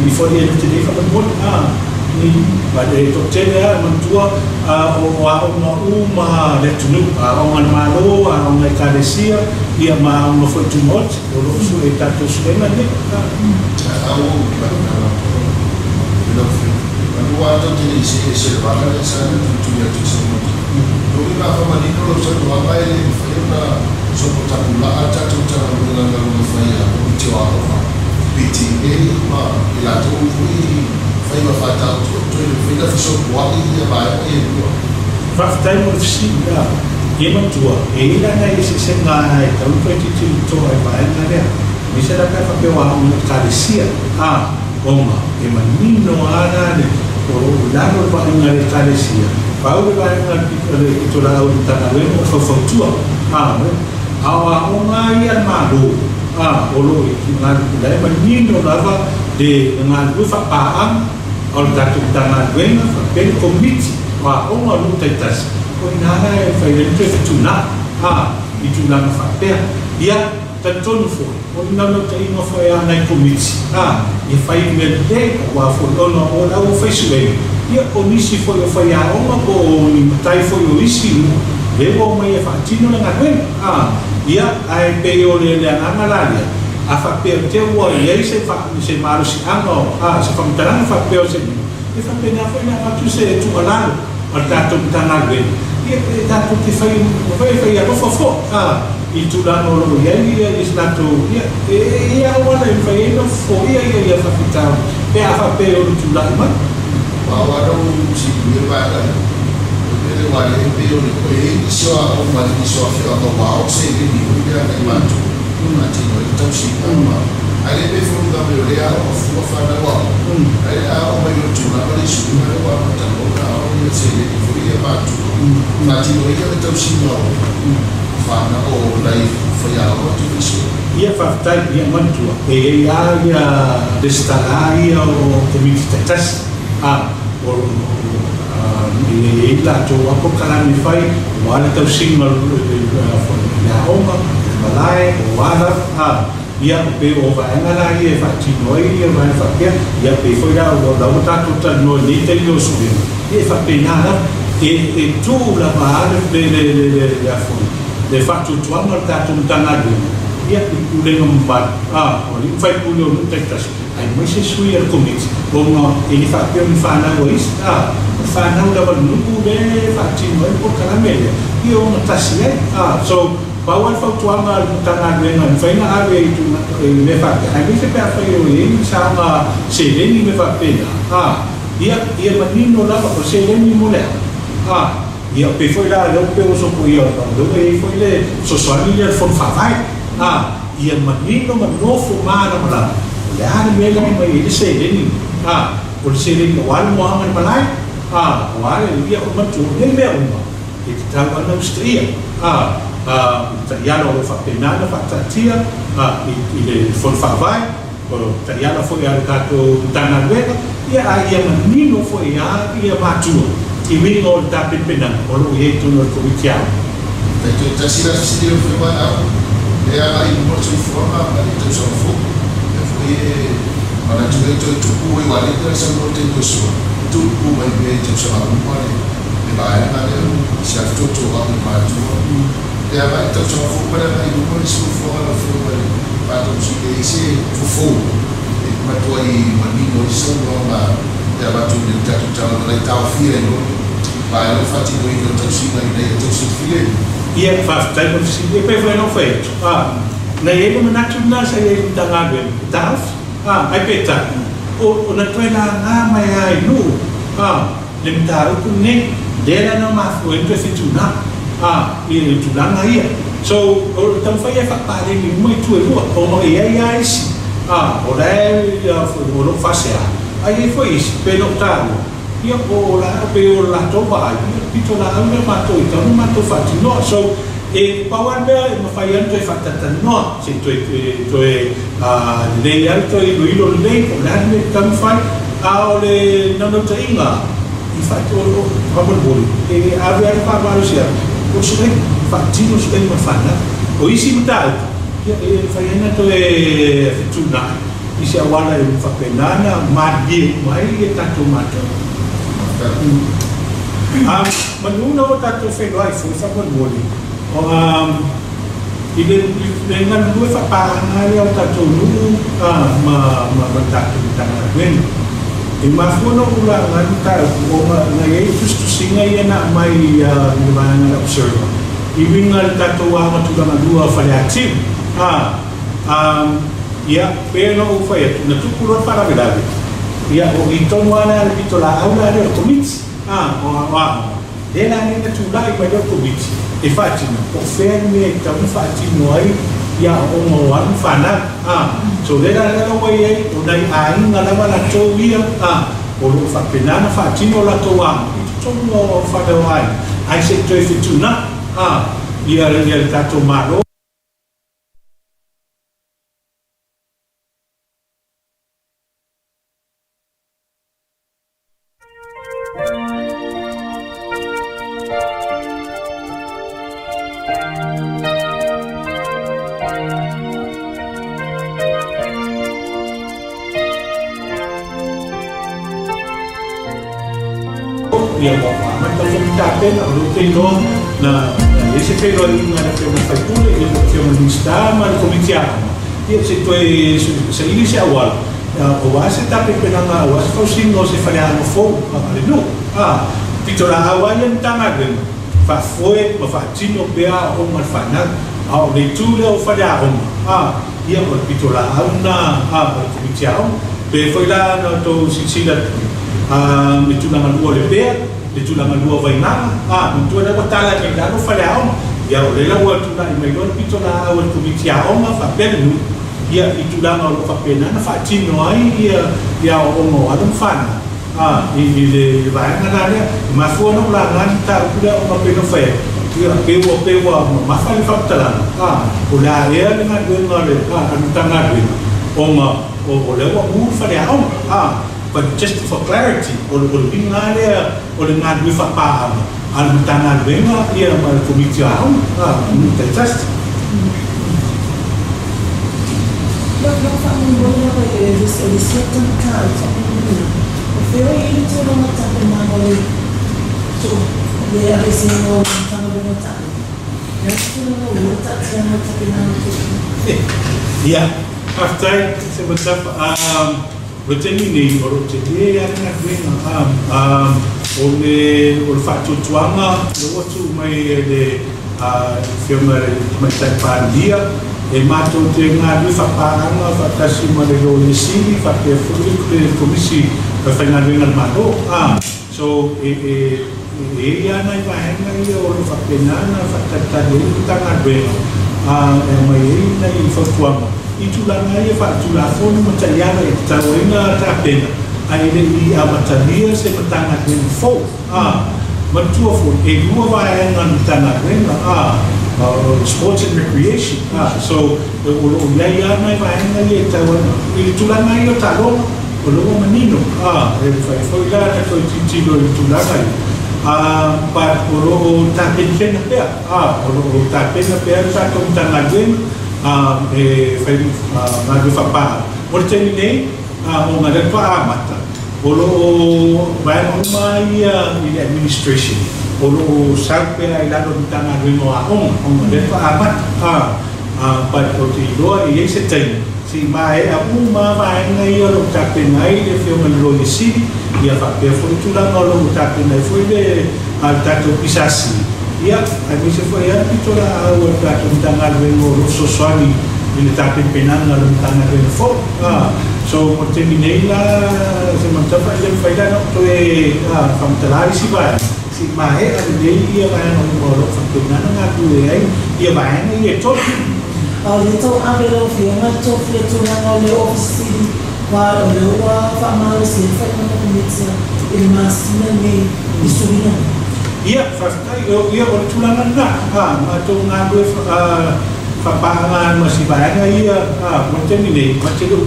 i foi e te nei faamolemole a i ma le toatele lava e manatua o aoga uma a le atunuu, aoga a le Malo, aoga a Ekalesia, ia ma aoga foi tumaoti. O lo o sue i tatou suega nei. Faafetai mo le fesili. Ia matua, e i ai la nai eseesega e tau toe tilotilo totoa i le vaega lea. Aemaise la pe a faapea ua aoga Ekalesia, ā, ona e manino lava la le, o lo o i lalo le vaaiga a le Ekalesia, pau le vaega a le pitolaau i le Matagaluega o faufautua, ā, a o aoga lava ia a le Malo, ā, o lo o i la e manino lava le galulue faapaaga o le tatou Matagaluega faapea le Komiti o Aoga o Nuu Taitasi, o i ina la e fai ai le toe fetuunai, ā, i tulaga faapea. Ia, talitonu foi, o le naunautaiga foi a nai Komiti, ā, ia fai mea lelei, aua foi ona o le au faisuega, ia, o nisi foi o faiaoga po o ni matai foi o isi nuu, lea ua omai e faatino le galuega, ā, ia, ae pei o le agaga la lea, A faapea te ua i ai se se malosiaga o, a, se faamatalaga faapea o se lima, e faapena foi ona avatu se tuualalo a le tatou Matagaluega, ia, e tatou te fai, mafai e fai alofa foi, a, i le tulaga o lo o i ai ia se latou, ia, e i ai auala e mafai ai ona fofoia ia ia faafitauli pe a faapea e ono tulai mai. Patino ai le tausiga ma ae le pei foi lava o lea aoga fua fanau aoga ae le aoga mai le tulaga le suiga lea ua amata loa ona aoga ia seleni foi ia matua patino ai le tausiga o fanau o nai faiaoga tu nisi. Ia faafetai ia manatua e i ai lava ia resitala ia o Komiti taitasi a o e i ai latou lava polokalame e fai aua le tausiga o le aoga, o le malae, o a lava, a, ia, pei o vaega la ia e faatino ai ia vaega faapea, ia pei foi la ua la ua tatou talanoa i nei taimi o suega, ia e faapena lava, e, e tuu lava a le, le, le, le, le, le, a foi, le faatuatuaga o le tatou Matagaluega, ia, i pulega mamalu, a, o alii ma faipule o nuu taitasi, Aemaise sui a le Komiti, ona e le faapea o ni fanau a isi, a, o fanau lava a le nuu lea e faatino ai le polokalame lea, ia ona tasi ai. A, so, pau lava le fautuaga a le Matagaluega e mafai ona ave i tulaga, i mea faapea, aemaise pe afai o i ai ni saoga seleni mea faapena, a, ia, ia manino lava, o le seleni mo le a? A, ia, pei foi la lea ua pei ua sopoia, o lea ua i ai foi le fesoasoani lea a le Fono Faavae, a, Ia manino ma nofo malamalama, o le a le mea lea e aumai ai le seleni, a, o le seleni aua le moaga i le malae, a, aua le, ia, o manatua, o nei mea uma, e tatau lava ona usitaia, a, a, o le taiala o lo o faapena ona faataatia, a, i, i le Fono Faavae, o le taiala foi a le tatou Matagaluega, ia, a ia manino foi lava ia matua i uiga o le tapenapenaga o lo o i ai i totonu o le Komiti Aoga. Taitoatasi la fesili lau Afioga ia au, e agai i luma le soifuaga ma le tausaga fou, lea foi e manatu ai toe tupu ai aua lea e saunoa i le taimi ua sola, tupu mai pea i tausaga uma le Le vaega lea i se atototoaga i matua le agai tausaga fou ma le agai i luma le soifuaga lau Afioga i le Faatausi e i ai se fofo e matuai manino ai se saunoaga e avatu i le tatou tala na taofia ai loa le vaega le faatinoina o tausiga ina ia tausi filemu. Ia, faafetai mo le fesili. E pei foi ona ou fai atu, a, na i ai le manatu lena sa i ai i le Matagaluega, e taofi, a, ae peitai, o, o na toe laga mai lava i nuu, a, le mataupu lenei, lea la na mafua ai ona toe fetuunai, a, i le tulaga ia. So, o le taumafai ia e faapaleni uma itu e lua, ona e i ai lava isi, a, o la e, o lo o faasea, ae i ai foi isi, pei ona ou taua, ia, o la, pei o le latou vaai, ia, pitolaau lea matou e tatau ona matou faatinoa. So, e pau lava le mea e mafai lava ona toe faatalatalanoa, se i toe, toe, lelei lava le toe iloilo lelei, po o le a le mea e tatau ona fai. A o le naunautaiga i faamolemole, e ave ai le faamalosiau, o suega, faatino suega ma le fanau. O isi mataupu, ia, e mafai ai ona toe fetuunai i se auala e faapena ona malilie uma ai ia tatou matou. Manu na ua tatou feiloai foi faamolemole, i le galulue faapaaga lea o tatou nuu ma le tatou Matagaluega. E mafua ona ou laga le mataupu ona na i ai tusitusiga ia na aumai i le vaega a le Observer i uiga i le tatou aoga tulaga lua o Faleatiu. Ia, pei ona ou fai atu, na tupu loa le faalavelave, ia, o i tonu lava la le pitolaau la lea o le Komiti o Aoga. Lea la nei na tulai mai lea o le Komiti e faatino po o fea le mea e tatau ona faatino ai ia aoaoga o alo ma fanau. A, so lea la lea la ua i ai, o nai aiga lava latou ia, a, o lo o faapena ona faatino o latou aoga i totonu o fale o aiga, ae se i toe fetuunai, a, ia, ia le tatou Malo. Ia ua amata foi ona tapena, o lea ou te iloa na i ai se feiloaiga a le Afioga i le Sui Usufono, le Afioga i le Minisita ma le Komiti Aoga, ia se i toe saili se auala Aua se tapepenaga, aua se fausiga o se faleaoga fou a le nuu. A pitolaau ai le Matagaluega, faafoe ma faatino pea aoaoga a le fanau. A o le itu lea o faleaoga, a, ia o le pitolaau lena a o le Komiti Aoga. Pe foi la na outou silasila atu a le tulaga lua o Lepea, le tulaga lua o Vaigaga, a, manatua lea ua tala nei i lalo faleaoga. Ia o lea la ua tulai mai loa le pitolaau a le Komiti Aoga faapea le nuu, ia, i tulaga o lo o faapena ona faatino ai ia aoaoga o alo ma fanau, ā, i le vaega la lea. E mafua ona ou laga le mataupu lea ona pei ona ou fai atu, ia, pei ua, pei ua mamafa le faamatalaga, ā, o le a ea le galuega a le, a le Matagaluega, ona o, o lea ua mu le faleaoga, ā, but just for clarity, o le, o le uiga lava lea o le galulue faapaaga a le Matagaluega ia ma le Komiti o Aoga, a, nuu taitasi. Lau lau faamoemoe lava i le o le sia tamatā o Tapunuu. O fea o i ai le tulaga tapenaga o le to le aveeseina o le Matagaluega o Taaloga? Le a se tulaga o i ai le taatiaga o tapenaga o Tapunuu? Ia, faafetai Seumatapa. O le taimi nei, o lo o tele lava le galuega. O le o le faatuatuaga lea ua tuu mai e le Afioga i le Tamaitai Palemia, e matou te galulue faapaaga faatasi ma le Loia Sili faapea foi le Komisi Faigaluega a le Malo. So, e i ai lava nai vaega ia o lo o faapena ona faatalitali ai le Matagaluega e aumai ai nai fautuaga i tulaga ia faaletulafono ma taiala e tatau ai ona tapena ae le i amatalia se Matagaluega fou. Manatua foi, e lua vaega o le Matagaluega, Sports and Recreation, so o lo o i ai lava nai vaega ia e tatau ai i le tulaga ia o taaloga. O lea ua manino, ā, e mafai foi la ona toe tilotilo i le tulaga ia, ā, but o lo o tapenapena pea, ā, o lo o tapena pea le tatou Matagaluega, ā, e fai galuega faapaaga. Mo le taimi nei, ā, o ngā lea faatoa amata, O loo vaega uma lava ia i le administration, o loo sau pea i lalo o le Matagaluega o Aoga, o lea faatoa amata, a, but ou te iloa e i ai se taimi se i maea uma lava vaega ia o lo o tapena ai le Afioga i le Loia Sili, ia faapea foi tulaga o lo o tapena ai foi le a le tatou PSC, ia, aemaise foi lava le pitolaau a le tatou Matagaluega o lo o fesoasoani i le tapenapenaga a le Matagaluega fou. A, so mo le taimi nei la, se manutafa e le mafai la ona ou toe faamatala isi vaega, se i maea lelei ia vaega uma o lo o faapena ona galulue ai ia vaega ia e tolu. A o lea tau ave lau Afioga le tofia tulaga o le Ofisa Sili aua o lea ua faamalosi ai le faaiuga a le Komiti i le masina lenei i suiga nei. Ia, faafetai. Ia, o le tulaga lena, a, matou galulue faapaaga ma si vaega ia, a, mo le taimi nei, ma te le o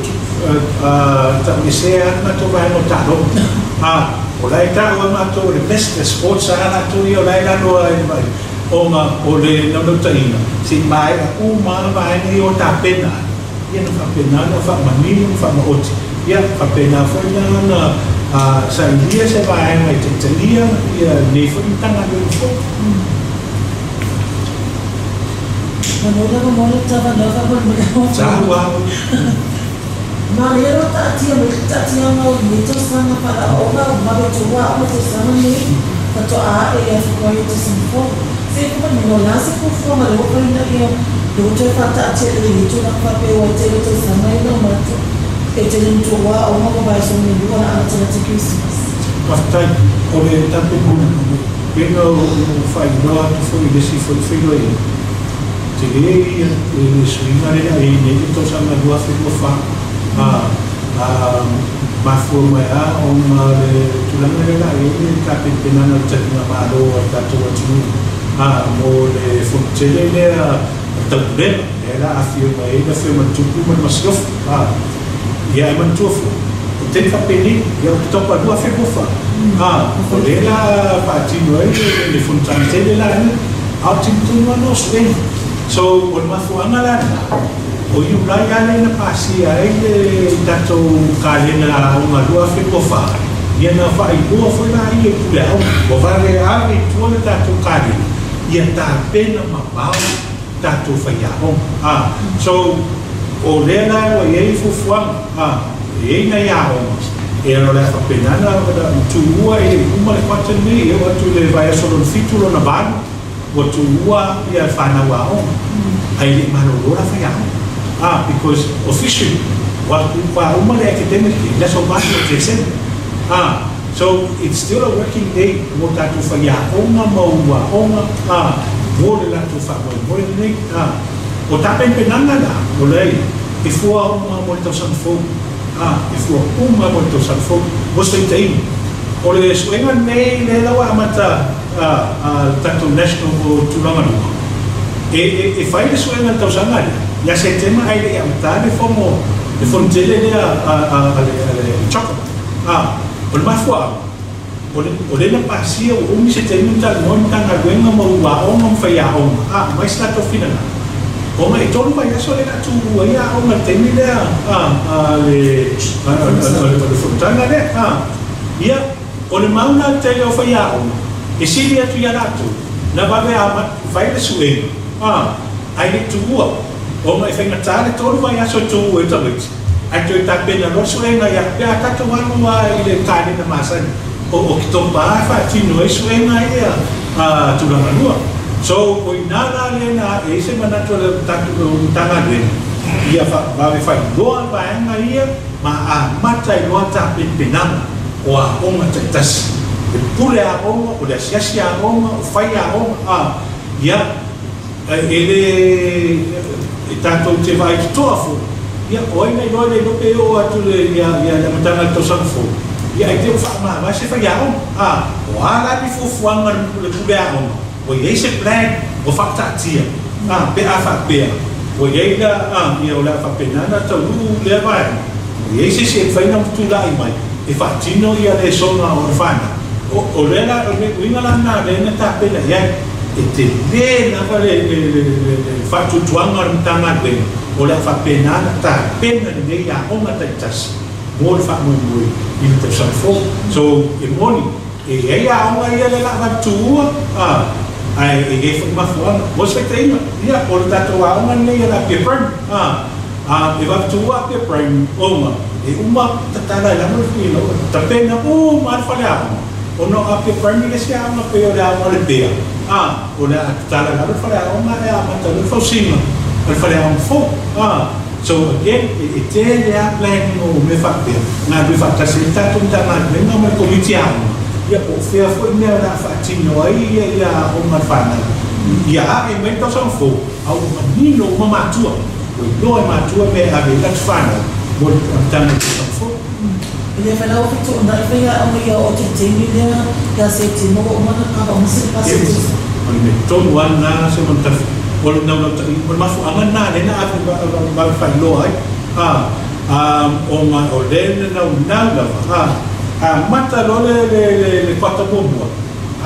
tauesea lava le matou vaega o taaloga. A, o la e tau lava matou o le best sports lava latou ia o la e lalo lava i le vaai, ona o le naunautaiga, se i maea uma lava vaega ia ua tapena ai, ia ona faapena ona faamanino ma faamaoti. Ia, faapena foi la ona sailia se vaega e taitaia lenei foi Matagaluega fou. Manu lava mo le tavanoa faamolemole lau Afioga. Malie loa taatia mai le taatiaga o lenei tausaga faaoga vave tua aoga tausaga nei faatoa ae ia Fepuari o tausaga fou. Se i faamanino o le a se fuafuaga lea ua fai ina ia lea ua toe faataatia lelei ai tulaga faapea aua e tele o tausaga ia na uma atu e tele ina tuua aoga ua vaiaso lona lua o le a latalata i Kerisimasi. Faafetai. O le tapenaga. Pei ona ou faailoa atu foi i le isi foi feiloaiga, tele ia le suiga lea e i ai nei le tausaga 2024. A mafua mai lava ona o le tulaga lea la e i ai le tapenapenaga o le taligamalo a le tatou atunuu mo le fonotele lea a le Taupulega, lea la afio mai ai le Afioga i le Tupu ma le Masiofo. Ia e manatua foi, o taimi faapenei, ia Oketopa 2024, ā, o lea la faatino ai le fonotaga tele la ea, a o le taimi tonu lava lena o suega. So, o le mafuaaga la lena, o Iulai lava lea na pasia ai le tatou kalena aoga 2024, ia na faailoa foi la ia i pule aoga, ua vave ave i tua le tatou kalena, ia tapena mamao tatou faiaoga. A, so, o lea la ua i ai fuafuaga, a, e i ai nai aoga, e o le a faapena ona tuua e le i uma le kuata lenei, e oo atu i le vaiaso lona fitu lona valu, ua tuua ia fanau aoga, ae le i malolo la faiaoga. A, because officially, ua uma le academic year i le aso 8 o Tesema. A, So, it's still a working day mō tātou whaiaonga ma ū aonga, ā, mō le latou faamoemoe lenei, ā. O tapenpenanga la, o lea ia, e fua uma mo le tausaga fou, ā, e fua uma mo le tausaga fou, mo se taitaiga. O le suega lenei lea la ua amata, ā, a le tatou national mo tulaga lua, e, e, e fai le suega i le tausaga lea, ia Setema ae le i amata le fono, le fono tele lea a, a, a le, a le CHOGM. Ā, o le mafuaaga, o le, o lea na pasia ua umi se taimi o talanoa i Matagaluega ma ua aoga ma faiaoga, ā, aumai se latou finagalo. Ona e tolu vaiaso lea na tuua ai aoga i le taimi lea, ā, a le, a, a, a, o le fonotaga lea, ā. Ia, o le mau la tele o faiaoga, e sili atu ia latou, na vave amata, fai le suega, ā, ae le i tuua, ona e faigata le tolu vaiaso e tuua ai tamaiti. Ae toe tapena loa suega ia pe a tatou alu a i le kalena masani o Oketopa a faatino ai suega ia a tulaga lua. So o ina la lea na ae ai se manatu a le tatou Matagaluega ia vave failoa vaega ia ma amata ai loa tapenapenaga o aoga taitasi. Le pule aoga, o le asiasi aoga, o fai aoga a ia E le, e tatou te vaai totoa foi, ia, o ai na iloa le iloa pe oo atu le, ia, ia le amataga i le tausaga fou, ia ai te ua faamavae se faiaoga. A, o a la ni fuafuaga a le pule aoga, ua i ai se plan ua faataatia, a, pe a faapea, ua i ai la, a, ia o le a faapena ona taunuu lea vaega, ua i ai se isi e mafai ona tulai mai e faatino ia lesona o le fanau. O, o lea la, o le uiga la lena lea na tapena i ai. E tele lava le faatuatuaga o le Matagaluega o le a faapena ona tapena lelei aoga taitasi mo le faamoemoe i le tausaga fou. So, e moni, e i ai aoga ia le laa vave tuua, ae e i ai foi mafuaaga. Mo se faitaiga, ia, o le tatou aoga lenei a le Apia Primary, e vave tuua Apia Primary ona e uma tatala i lalo le, tapena uma lava le faleaoga, ona o Apia Primary le isi aoga pei o le aoga o le pea, o le a tatala i lalo le faleaoga ae amata loa le fausiga o le faleaoga fou. So again, e tele lava planning o mea faapea, galulue faatasi ai le tatou Matagaluega ma le Komiti Aoga, ia po o fea foi mea o le a faatino ai ia aoga a le fanau, ia ae mai le tausaga fou, a ua manino uma matua, ua iloa e matua mea e ave ai latou fanau mo le amataga o le tausaga fou. E le fai la ua fetuunai fai aoga ia oo atu i le taimi lea ia Setema ua uma ona kava uma se pasese. O le mea tonu lava lena Seumanutafa, o le naunautai, o le mafuaaga lena lea na ave vave faailoa ai, ona o lea na naunau lava, amata loa le kuata muamua,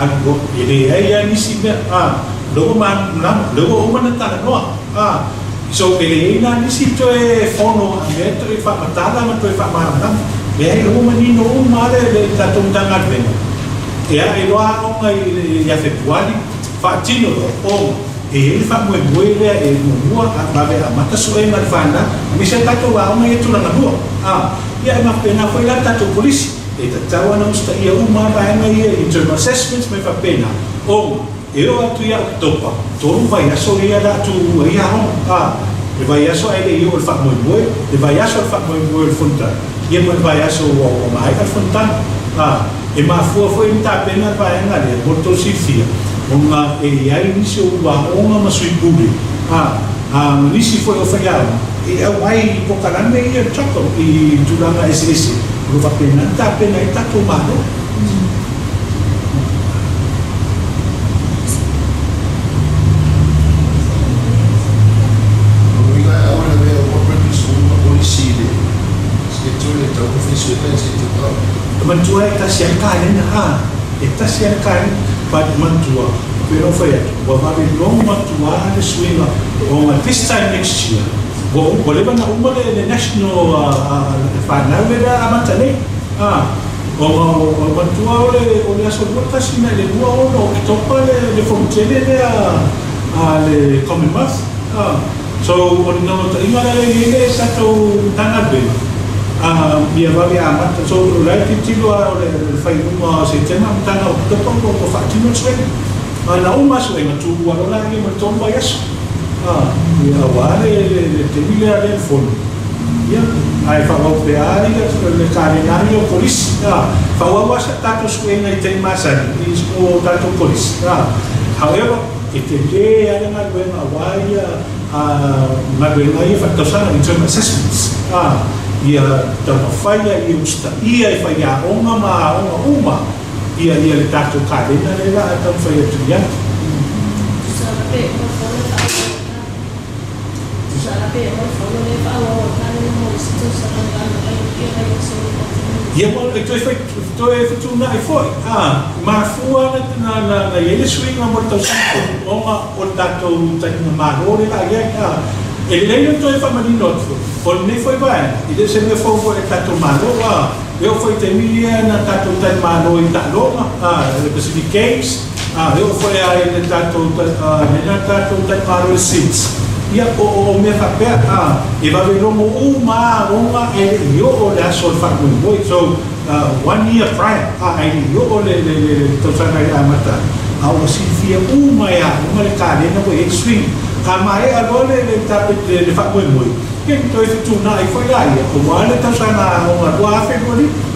alu loa, e leai lava nisi mea, o lea ua malamalama, o lea ua uma ona talanoa, So, e leai la nisi toe fono a mea toe faamatala ma toe faamalamalama. Leai, ua manino uma lava le tatou Matagaluega e ae loa aoga ia Fepuari, faatino loa ona e i ai le faamoemoe lea e muamua vave amata suega a le fanau, aemaise a tatou aoga ia tulaga lua. Ia e faapena foi la le tatou Kolisi, e tatau lava ona usitaia uma lava vaega ia i internal assessments ma mea faapena, ona E oo atu ia Oketopa, tolu vaiaso ia la tuua ai aoga. A, le vaiaso ae le i oo i le faamoemoe, le vaiaso o le faamoemoe o le fonotaga, ia ma le vaiaso ua ua maea le fonotaga. A, e mafua foi ona tapena le vaega lea mo le tou silafia, ona e i ai nisi o ulu aoga ma sui pule, a, a, ma nisi foi o faiaoga e auai i polokalame ia o le CHOGM i tulaga eseese, o lo o faapena ona tapena ai le tatou Malo. Uiga e aua le mea o corporate school ma polisi i le schedule e tau ona fai suega i se itupa. Manatua e tasi a le kalena a e tasi a le kalena but manatua pei ona ou fai atu ua vave logo atu a le suiga ona this time next year ua ua leva ona uma le national fanau lea amata nei a. Ona o matua o le o le aso 21 i le 26 o Oketopa le le fonotele lea a le Commonwealth. A, so o le naunautaiga lea e i ai le tatou Matagaluega, a, ia vave amata. So o la e tilotilo lava o le faaiuga o Setema amataga o Oketopa ua ua faatino le suega. A na uma suega tuua loa laia ma le tolu vaiaso. A, ia aua le le taimi lea le fono. Ia, ae faaauau pea lava ia le kalena ia o kolisi, a. Faaauau lava sa tatou suega i taimi masani i o tatou kolisi, a. However, e tele lava le galuega aua ia galuega ia faaletausaga, internal assessments, a. Ia taumafai ia usitaia e faiaoga ma aoga uma ia ia le tatou kalena lea la a taumafai atu i ai. Ia ma e toe whai, toe fetuunai foi, ā, mafua ana na, na, na i ai le suiga mo le tausaga fou, ona o le tatou tainga Malo le la i ai, ā, e lelei ona toe faamanino atu foi, o lenei foi vaega, e le o se mea fou foi i le tatou Malo, ā, e oo foi i taimi ia na tatou tali Malo i taaloga, ā, le Pacific Games, Ā, e oo foi a i le tatou, ā, lena tatou taimalo i le SIDS, ia, o, o, o mea faapea, ā, e vave logo uma a aoga ae le i oo le aso o le faamoemoe. So, one year prior, ā, ae le i oo le, le, le, le tausaga i le amata, a ua silafia uma e aoga le kalena ua i ai le suiga. A maea loa le, le, le, le, le faamoemoe, ia, toe fetuunai foi laia, aua le tausaga aoga 2025.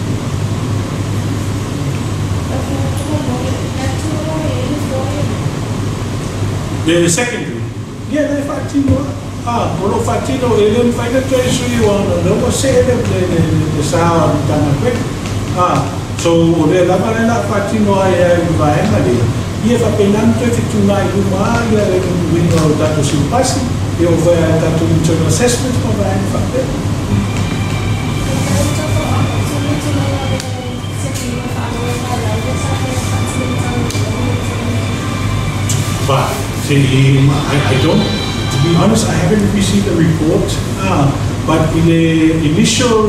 Le secondary, ia lea e faatino lava. A, o lo o faatino, e le mafai ona toe sui aua o lea ua see le, le, le, le sa o le Matagaluega. A, so o lea lava lea o le a faatino ai ai le vaega lea, ia e faapena ona toe fetuunai i luma lava ia le uiga o le tatou silapasi, ia o vae ai tatou internal assessments ma vaega faapea. But I, I don't, to be honest, I haven't received a report. But i le initial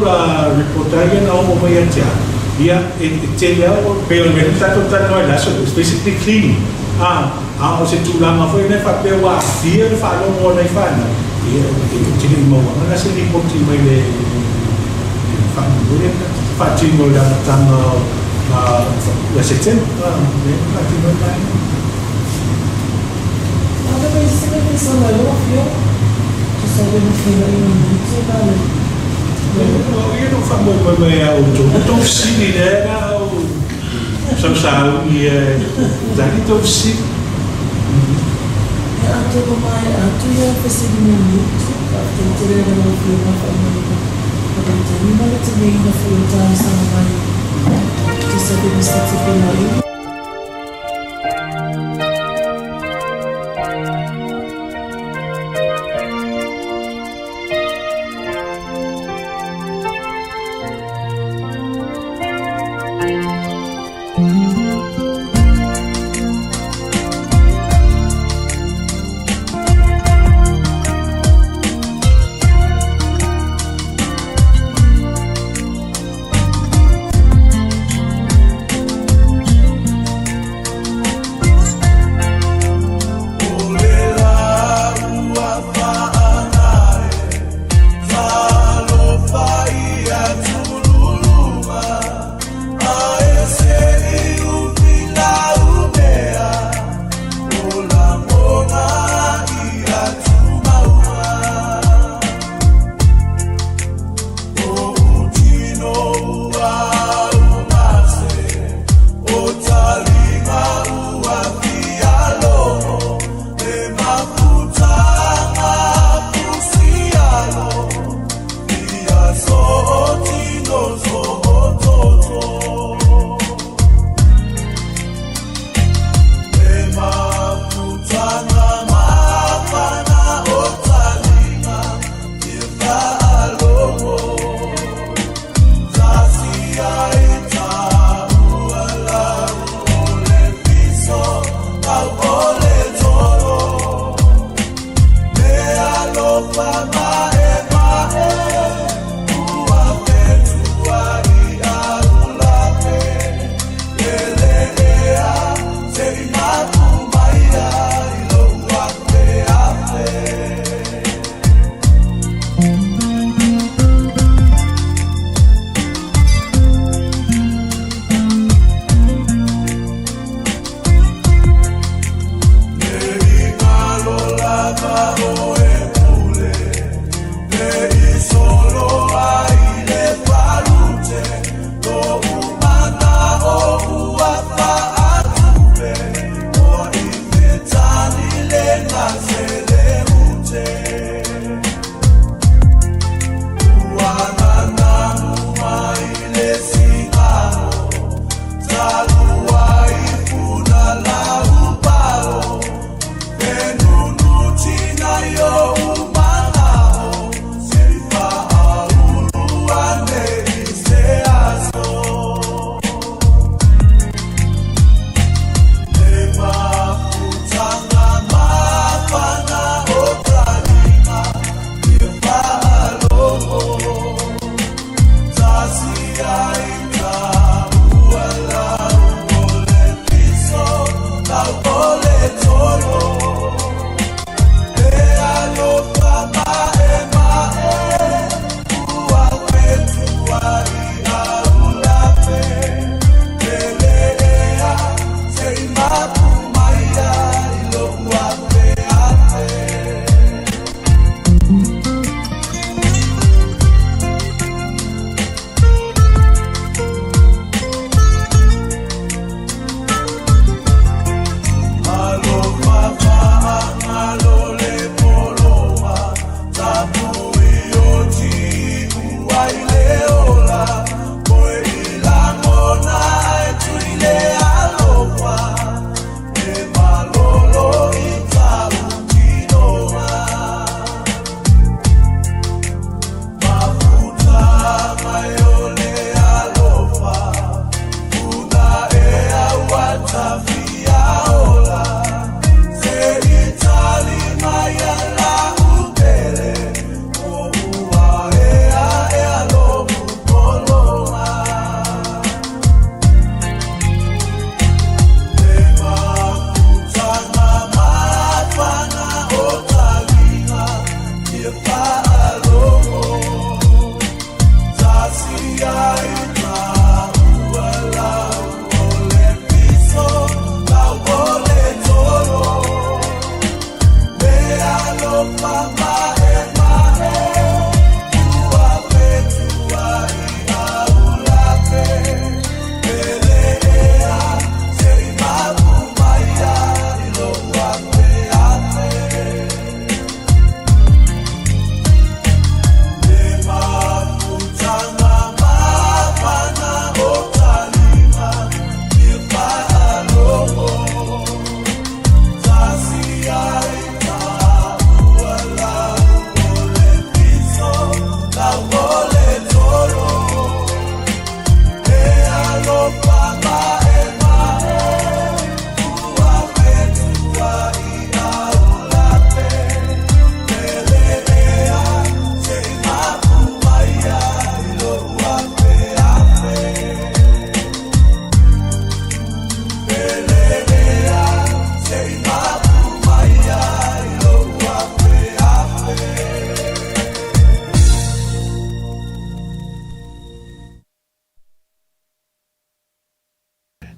report lava ia na oo mai ia te au, ia, e tele lava, pei o le mea lea na tatou talanoa ai i le aso lea, it's basically cleaning, a, a o se tulaga foi lea faapea ua aafia le faalogo a nai fanau, ia, ou te le i mauaga la se lipoti mai le faamoemoe lea na faatino i le amataga o ia Setema, lea na faatino ai le vaega. O ia na ou faamoemoe mai ia outou, ua tou fesili lea na ou sausauni e tali tou fesili.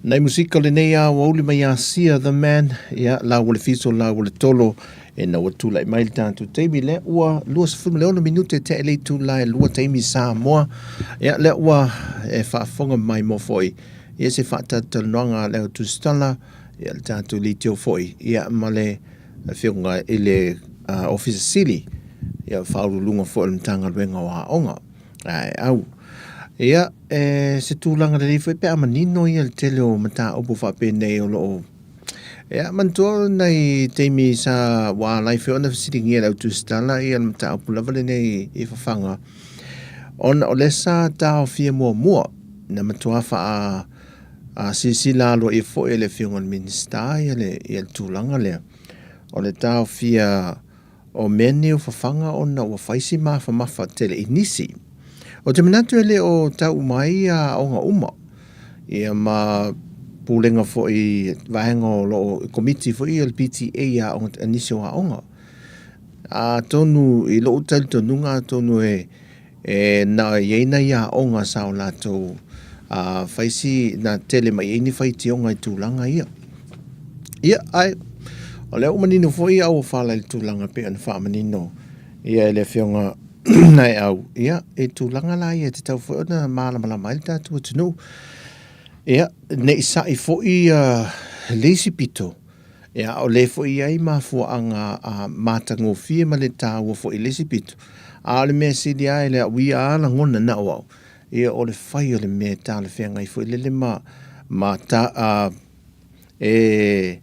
Nai musika o lenei aoauli mai Asia The Man, ia, laua le fiso laua le tolo, ina ua tulai mai le tatou taimi lea ua 26 minute tea i le itula e 2 taimi Samoa. Ia, lea ua e faafofoga mai mo foi ia se faatalatalanoaga a le au tusitala, ia le tatou leitio foi, ia ma le afioga i le Ofisa Sili, ia Faauluuluga foi o le Matagaluega o Aoga. Ae au. Ia, e se tulaga lelei foi pe a manino ia le tele o mataupu faapenei o lo o Ia, manatua nai taimi sa ua alai foi ona fesiligia e le au tusitala ia le mataupu lava lenei i fafaga, ona o lea sa taofia muamua na matua faa a silasila aloaia foi e le Afioga i le Minisita ia le, ia le tulaga lea o le taofia o mea nei o fafaga ona ua fai si mafamafa tele i nisi. Ou te manatu e le o tau uma ai aoga uma, ia ma pulega foi vaega o lo o komiti foi ia le PTA i aoga, nisi o aoga. Atonu i lou talitonuga atonu e E na i ai nai aoga sa o latou fai si na tele mai ai ni faitioga i tulaga ia. Ia, ae o lea ua manino foi au fala i le tulaga pei ona faamanino ia e le Afioga Naeau, ia, i tulaga la ia e tatau foi ona malamalama ai le tatou atunuu. Ia, ne i sa'i foi le isi pito, Ia, a o lea foi e i ai mafuaaga matagofie ma le taua foi i le isi pito, a o le mea sili lava i le au ia a lagona na o au, ia o le fai o le mea e talafeagai foi lele ma, ma ta, a, e,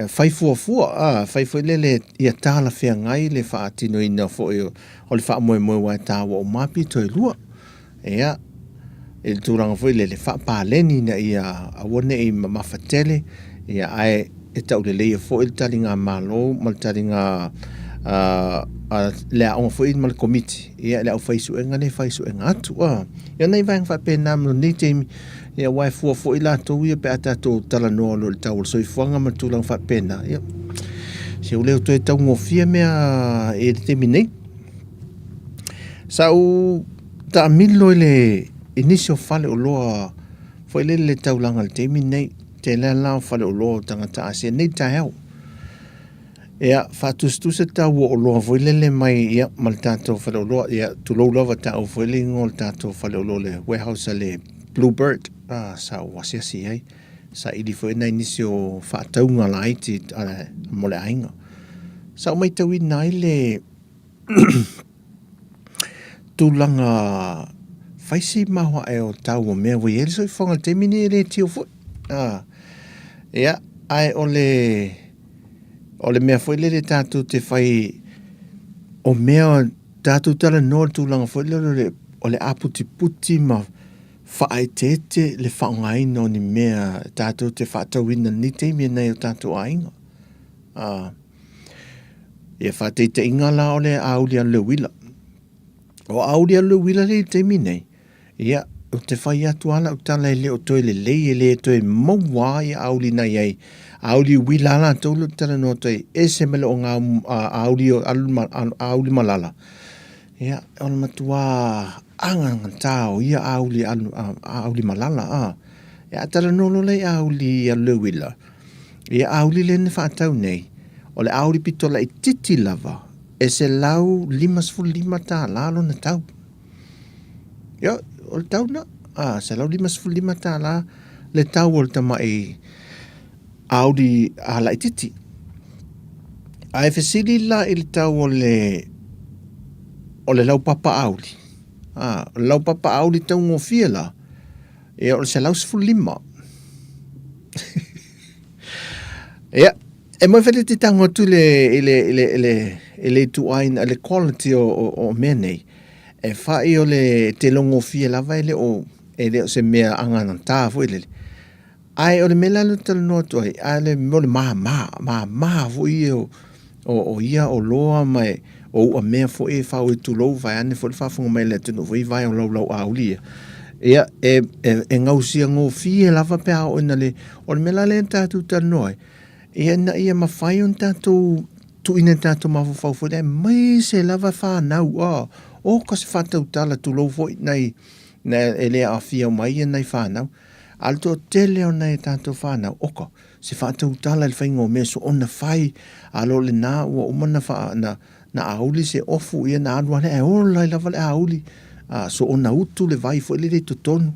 fai fuafua, a, fai foi lele ia talafeagai le faatinoina foi o, o le faamoemoe aua e taua uma lava pito e lua. Ia, i le tulaga foi lele, faapaleni ina ia aua ne i mamafa tele, ia ae e tauleleia foi le taligamalo ma le taliga a le aoga foi ma le komiti, ia le aufaisuega lea e faisuega atu. Ia nai vaega faapena mo lenei taimi, ia aua e fua foi latou ia pe a tatou talanoa loa i le tau o le soifuaga ma le tulaga faapena, ia se ua le toe taugofie mea i le taimi nei. Sa ou taamilo i le i nisi o faleoloa foi lele i le taulaga i le taimi lenei, tele lava la o faleoloa o tagata Asia i lenei taeao. Ia, faatusatusa tau o oloa foi lele mai ia ma le tatou faleoloa, ia tulou lava taua foi le igoa o le tatou faleoloa le warehouse a le Bluebird, ah, sa ou asiasi i ai. Saili foi nai nisi o faatauga laiti mo le aiga. Sa ou matauina ai le tulaga fai si maoae o tau o mea ua i ai le soifuaga i le taimi lenei e le tio foi. Ia, ae o le o le mea foi lele tatou te fai o mea tatou talanoa i le tulaga foi lele o le aputiputi ma faaeteete le faaaogaina o ni mea tatou te faatauina i lenei taimi e nai o tatou aiga. Ia faataitaiga la o le auli alu le uila. O auli alu le uila lea i le taimi nei, ia, ou te fai atu lava lau tala e le o toe lelei, e le toe maua lava ia auli na i ai. Auli uila lava latou lea ou te talanoa atu ai, ese mai le auli auli malala. Ia, o le matua agagata o ia auli, auli malala. Ia, a talanoa loa la i auli alu le uila, Ia auli lea na faatau nei, o le auli pito laitiiti lava e $155 lona tau. Ia, o le tau lena, a, $155 le tau o le tamai auli a laitiiti. Ae fesili la i le tau o le o le laupapa auli, a, o le laupapa auli taugofie la, Ia, o le 115. Ia, e moe foi le te tango atu le, i le, i le, i le, i le ituaiga, le quality o, o, o mea nei. E fai o le te logofie lava e le o, e le o se mea agagata foi lele. Ae o le mea la lea ou te talanoa atu ai, a le mea o le māmā, māmā foi ia o, o, o ia oloa ma e, o u'a mea foi e fao i tulou vaeane foi le faafofoga mai a le atunuu foi vae o laulauauli ia. Ia, e, e, e gausia gofie lava pe a oo ina le, o le mea la lea na tatou talanoa ai, ia ina ia mafai ona tatou tuuina i tatou mafaufau foi lea, aemaise lava fanau, a, oka se faatautala tulou foi nai, na, e le aafia uma ai nai fanau. A o le toatele o nai a tatou fanau, oka, se faatautala i le faiga o mea soona fai, a lo lena ua uma na faa, na, na auli se ofu, ia na alu lava lea ae ola ai lava le auli, a, soona utu le vai foi lele i totonu.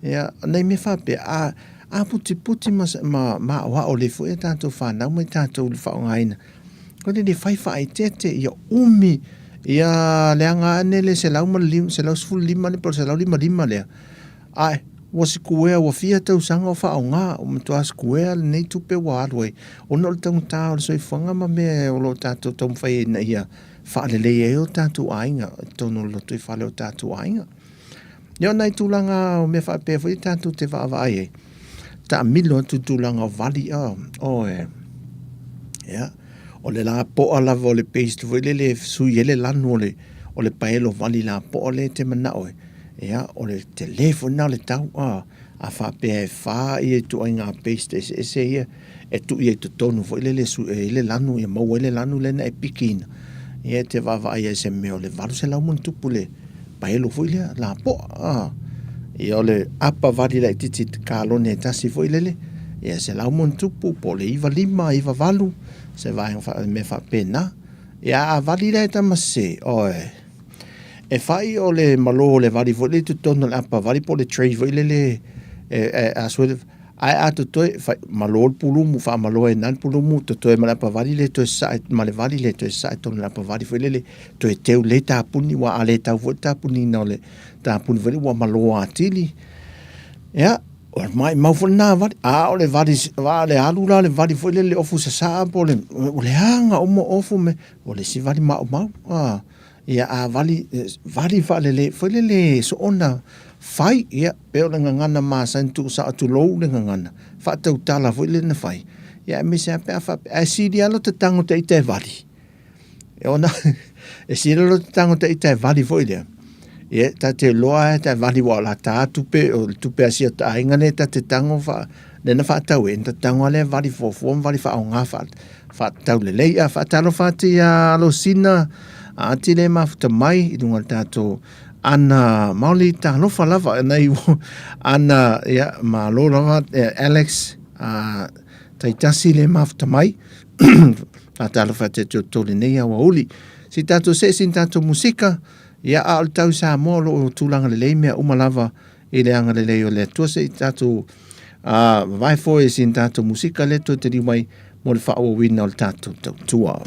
Ia, nai mea faapea, a, a putiputi ma, ma, ma aoao lelei foi a tatou fanau ma i tatou i le faaaogaina, ko le le fai faaeteete, ia umi, ia leaga ane le 115 lea po o le 155 lea, Ae, ua sikuea, ua fia tausaga o faaaoga, ua matua sikuea lenei tupe ua alu ai, ona o le taugata o le soifuaga ma mea o lo o tatou taumafai ai ina ia faalelei ai o tatou aiga i totonu o le lotoifale o tatou aiga. Ia o nai tulaga o mea faapea foi tatou te vaavaai ai, taamilo atu i tulaga o vali, oe, ia, o le lapoa lava o le paste foi lele e sui ai le lanu o le, o le paelo vali lapoa lea e te manao ai, Ia, o le tele foi lena o le tau, a, a faapea e fa ia ituaiga paste eseese ia e tuu i ai i totonu foi lele e sue ai le lanu, ia maua ai le lanu lea na e pikiina, ia e te vaavaai ai i se mea o le 800 ma ona tupu le paelo foi lea lapoa, a. Ia o le apa vali laitiiti kalone e tasi foi lele, ia 100 ma ona tupu po o le 95, 98, se vaega fa, mea faapena. Ia a vali la e tama sese, oe, E fai o le malo o le vali foi lele i totonu o le apa vali po o le tray foi lele e, e, a sue le, ae a totoe, fai, malo le pulumu, faamalo ai i ina le pulumu, totoe ma le apa vali le toe sasae ma le vali le toe sasae totonu o le apa vali foi lele, toe teu lelei tapuni, aua a le tau foi le tapuniina o le tapuni foi lele ua malo atili. Ia, o le maimau foi lena vali, a o le vali, a o le alu la o le vali foi lele ofu sasaa po o le, ua leaga uma ofu me, o le isi vali maumau, a. Ia a vali, vali faalelei foi lele soona fai, ia, pei o le gagana masani tuusao tulou le gagana, faatautala foi lele na fai, ia aemaise lava pe a faapea, ae sili lava lota tago ta ita e vali. E ona, e sili lava lota tago ta ita e vali foi lea, ia, ta te iloa lava ta vali aua o le a ta tupe, o le tupe a si o ta aiga lea ta te tago faa, lea na faatau ai, ona ta tago lava lea vali fuafua ma vali faaaoga faa, Faatatau lelei a faatalofa atu ia Alosina ati le mafuta mai i luga o le tatou ana Maoli talofa lava nai ana ia malo lava Alex a taitasi le mafuta mai faatalofa atu ia te outou lenei aoauli se i tatou see sina tatou musika ia a o le tau i Samoa o lo o tulaga lelei mea uma lava i le agalelei o le Atua se i tatou vavae foi i sina tatou musika lea toe taliu mai mo le faaauauina o le tatou tautua.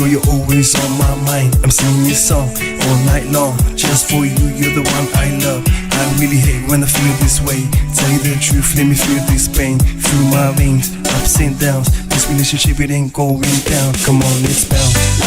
Girl, you're always on my mind. I'm singing this song all night long. Just for you, you're the one I love. I really hate when I feel this way. Tell you the truth, let me feel this pain through my veins, ups and downs. This relationship, it ain't going down. Come on, let's bounce.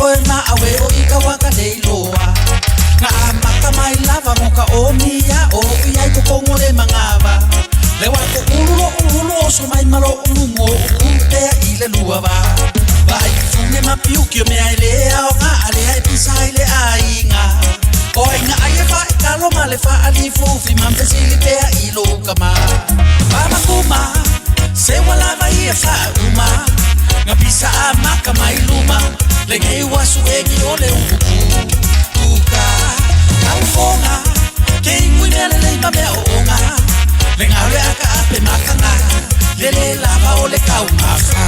oe ma awe o i ka waka nei loa. Nga amata mai lava mo ka o mia o i ai ko le mangava. Le wa ko ulu lo ulu o so mai malo o mungo o kupea i le lua va. Vai fune ma piuki o mea i le ao ngā ale ai pisa i le ainga. O ai ngā ai e wha i kalo ma le wha ali fufi mamfesili pea i lo kama. Mama kuma, se walava i e wha uma. Ngā pisa a maka mai luma, le ngei wasu e ki o le uku. Uka, kaufonga, ke ingui mea le leima mea o onga. Le ngā le aka ape makanga, le le lava o le kau mafa.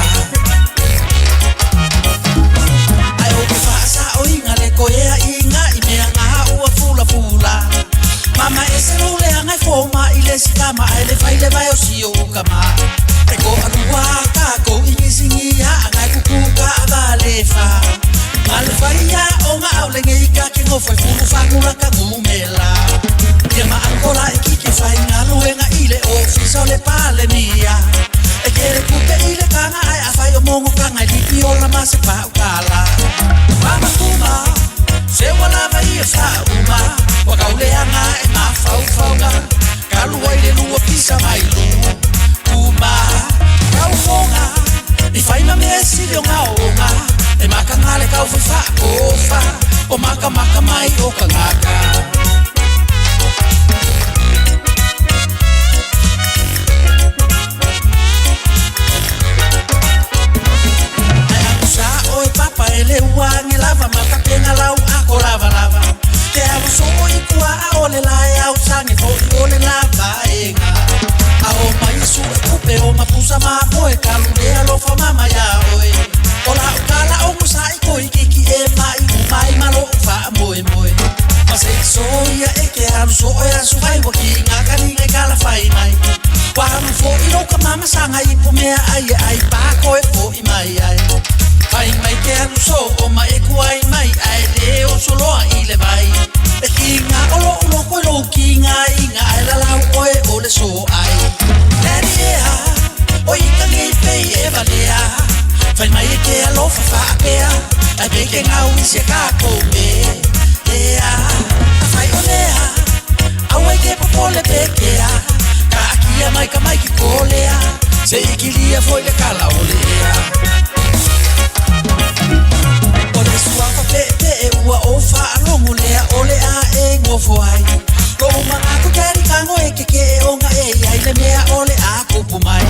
Ai o ke whaasa o inga le koea inga i mea ngā ua fula fula. Mama e se lule angai foma i le sikama ai le whai le vai o si o ukama. E ko alua ka ko ingi singi ha angai kuku ka avalefa. Ngale whai a o ngā au le ngei ka ke ngofai fulu whangura ka ngumela. Ia ma angola e kike whai ngā luenga i le ofisa o le pale mia. E kere kupe i le kanga ai a whai o mongo kanga i lipi o la mase pa ukala. Mama kuma, se walava i e wha uma. Wakauleanga e mawhauwhaunga, kalua i le lua pisa mai lu. Uma, kaufonga, i whaima mea e sili o ngā onga. E maka ngā le kau whai whakofa, o maka maka mai o ka ngaka. Ai aku sa oe papa e le uange lava, makapenga lau ako lava lava. Te alu so i kua a ole la e au sange fo i ole la vaenga. A o mai su e kupe o mapusa ma koe kalu le alofa mama ia oe. O la ukala o musa i koi kiki e mai u mai malo u wha moe moe. Ma se so ia e ke alu so e asu vai waki ngā karinga i kala whai mai. Wahamu fo i roka mama sanga i pumea ai e ai pā koe fo i mai ai. Whai mai ke alu so o ma e kuai mai ai le o soloa i le vai. E ki ngā olo ulo koe lo ki ngā inga ai la lau oe o le so ai. Daddy e ha, o i ka ngei pei e valea. Whai mai e ke alofa whaapea, ai pe ke ngau i se kako me. E a, a whai o lea, au ai ke popole pekea. Ka akia mai ka mai ki kolea, se ikilia foi le kala o lea. O le suafa pe e ua o whaalongo lea o le a e ngofo ai. Lo umanga ku tari kango e ke ke e onga e ai le mea o le a kupu mai.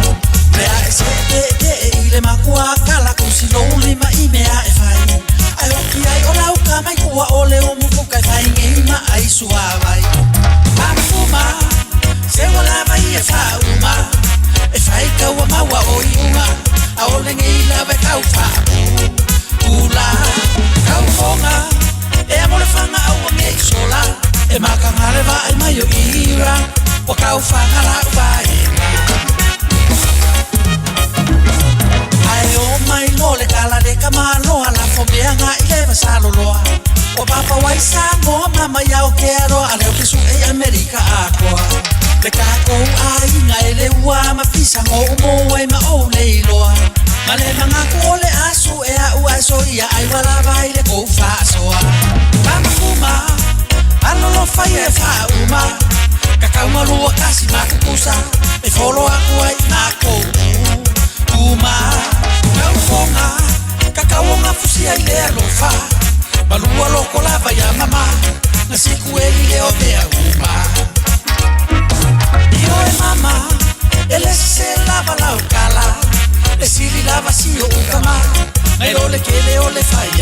Lea e se pe e i le makua kala kusi lo ulima i mea e whai. Ai hoki ai o lau ka mai kua o le umu fukai whai ngei ma ai suawai. Mama se walava i e whauma. E whai kaua maua o i unga, a ole ngei lawe kau whaapu. Ula, kaufonga, e amole whanga au ngei sola. E maka ngale wa ai mai o ira, wa kau whanga la uwaenga. Ai o mai lole kala le kamaloa la fomea ngā i lewa saloloa. O papa wai Samoa mama iau ke aroa, a leo ke su e Amerika akoa. Le kākou ai ngā e le ua ma pisa ngō umo ai ma o leiloa. Ma le mangaku o le asu e a ua so ia ai wala vai le kou whaasoa. Mama kuma, alolo whai e whauma. Kakau malua kasi makukusa, e folo aku ai ngā kou. Uma, kaufonga, kakau o ngā fusia i le alofa. Malua loko lava ia mama, ngā siku e li le o mea uma. Io e mama, e le se lava lau kala. E sili lava si o ukama, ngai o le kele o le whai